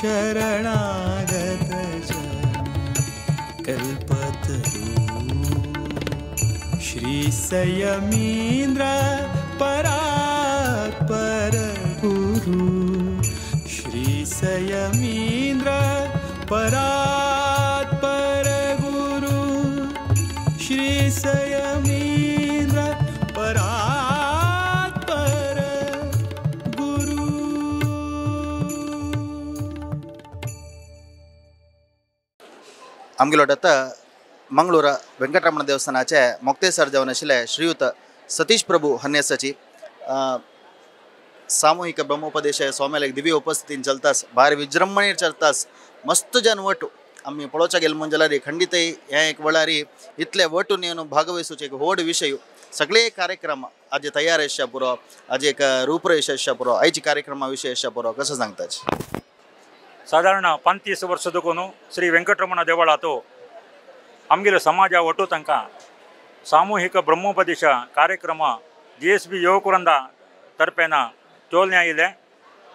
शरणागत जन कल्पतरु श्री संयमीन्द्र परात्पर गुरु श्री संयमीन्द्र परात्पर गुरु श्री संयमीन्द्र परात्पर गुरु. आमगेलो आतां मंगळूर वेंकटरमण देवस्थानाचे मोक्तेसर जावन आशिल्ले श्रीयुत सतीश प्रभू हन्यासाची सामूहिक ब्रह्मोपदेश स्वाम्याले दिव्य उपस्थितीन चलतास भारी विजृंभणेर चलतास मस्त जन वटू आमी पळोवच्या गेले म्हण जाल्यार खंडीतय हें एक वेळार इतले वटून येवन भागवहिसूचे एक व्हड विशय सगळे कार्यक्रम आज तयार आसच्या पुरो आज एक रूपरेश आसच्या पुरो आयची कार्यक्रमा विशय आसच्या पुरो कसं सांगताच. साधारण 35 वर्ष देखून श्री वेंकटरमण देवळातो आमगेले समाजा वटू तांकां सामूहिक ब्रह्मोपदेश कार्यक्रम GSB युवकवृंदा तर्फेन चोलने आयिल्ले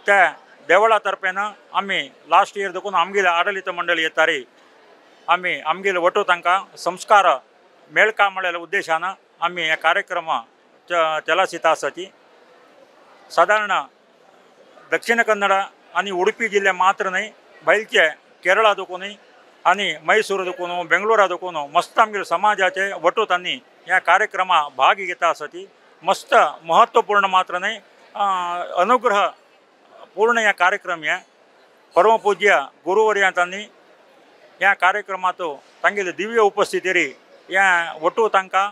त्या देवळा तर्फेन आमी लास्ट इयर देखून आमगेले आडळीत मंडळी येतारी आमी आमगेले वटू तांकां संस्कार मेळका म्हळ्या उद्देशान आमी हे कार्यक्रम चलासिता आसाची। सादारण दक्षिण कन्नड आनी उडुपी जिल्ले मात्र न्हय भायलचे केरळा देखूनय आनी मैसूर देखून बेंगलोरा देखून मस्त आमगेले समाजाचे वटू तांणी ह्या कार्यक्रमा भाग घेता आसाची। मस्त महत्वपूर्ण मात्र न्हय अनुग्रह पूर्ण ह्या कार्यक्रम हे परमपूज्य गुरुवर्या तांणी ह्या कार्यक्रमांत तांगेले दिव्य उपस्थितीरी ह्या वटू तांकां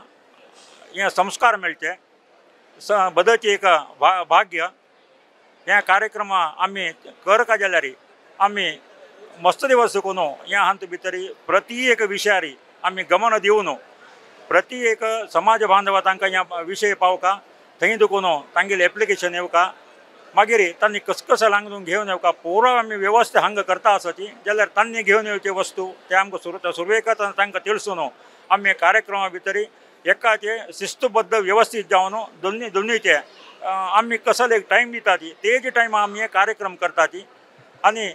हे संस्कार मेळचे बदलचे एक भाग्य ह्या कार्यक्रमा आमी करका जाल्यार आमी मस्त दिवस देखून ह्या हांत भितर प्रति एक विशयारी आमी गमन दिवन प्रति एक समाज बांधवा तांकां ह्या विशय पावका थंय देखून तांगेले एप्लिकेशन येवका मागीर तांणी कसकस हांगा घेवन येवका पुरो आमी वेवस्था हांगा करता आसाची जाल्यार तांणी घेवन येवचे वस्तू ते आमकां सुरवेकच तांकां तिळसून आमी कार्यक्रमा भितर एकाचे शिस्तबद्ध व्यवस्थित जावन दोन्ही दोन्हीचे आमी कसले एक टायम दिताची तेज टायम आमी हे कार्यक्रम करताची आनी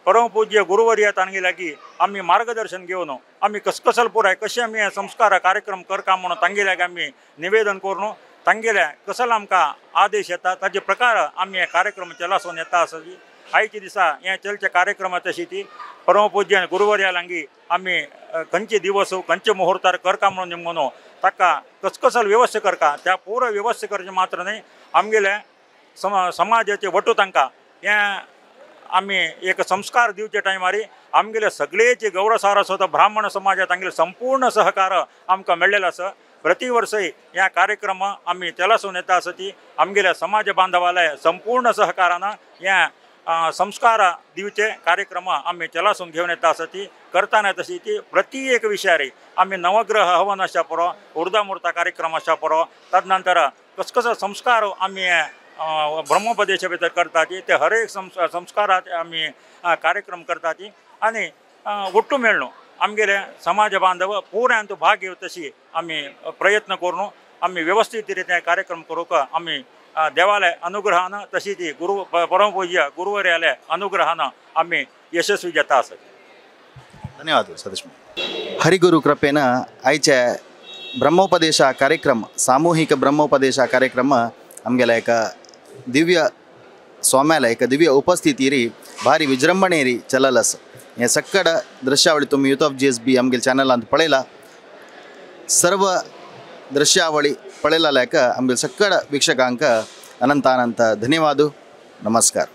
परमपूज्य गुरुवर्य तांगे लागीं आमी मार्गदर्शन घेवन आमी कसकसल पुराय कशें आमी संस्कार कार्यक्रम करका म्हणून तांगे लागीं आमी निवेदन करून तांगेले कसल आमकां आदेश येता ताजे प्रकार आमी हे कार्यक्रम चलासून येता आसा। आयच्या दिसा हे चलचे कार्यक्रम तशी ती परमपूज्य गुरुवर्या लागीं आमी खंयचे दिवस खंयचे मुहूर्तार करका म्हणून निमगोनो ताका कसकसल वेवस्था करका त्या पुरो वेवस्था करचें मात्र न्हय आमगेले समाजाचे वटू तांकां हें आमी एक संस्कार दिवचे टायमार आमगेले सगळेचे गौरव सारस्वत ब्राह्मण समाजात तांगेले संपूर्ण सहकार आमकां मेळ्ळेलो आसा। प्रतिवर्षय ह्या कार्यक्रम आमी चलासून येता आसा ती आमगेल्या समाज बांधवाले संपूर्ण सहकारान ह्या संस्कार दिवचे कार्यक्रम आमी चलासून घेवन येता आसा ती करतना तशी ती प्रति एक विशयारी आमी नवग्रह हवन आसा पुरो उर्दामुर्ता कार्यक्रम आसा पुरो तदनंतर कसकसो संस्कार आमी ब्रह्मोपदेशा भितर करताची ते हर एक संस्कारात आमी कार्यक्रम करताची आनी ಒಟ್ಟು मेळ्ळो आमगेले समाज बांधव पुराय भाग घेव तशी आमी प्रयत्न करून आमी व्यवस्थित रित्या कार्यक्रम करूंक आमी देवाले अनुग्रहान तशी ती गुरु परमपूज्य गुरुवर्याले अनुग्रहान आमी यशस्वी जाता आसा। धन्यवाद सतीश। हरिगुरु कृपेन आयचे ब्रह्मोपदेश कार्यक्रम सामूहिक ब्रह्मोपदेश कार्यक्रम आमगेले एक दिव्य स्वाम्याला एक दिव्य उपस्थितीरी भारी विजृंभणेरी चलल आसा। हे सक्कड दृश्यावळी तुमी यूथ ऑफ GSB आमगेले चॅनलांत पळयला। सर्व दृश्यावळी पळयला आमगेले सक्कड वीक्षकांक अनंत अनंत धन्यवाद। नमस्कार।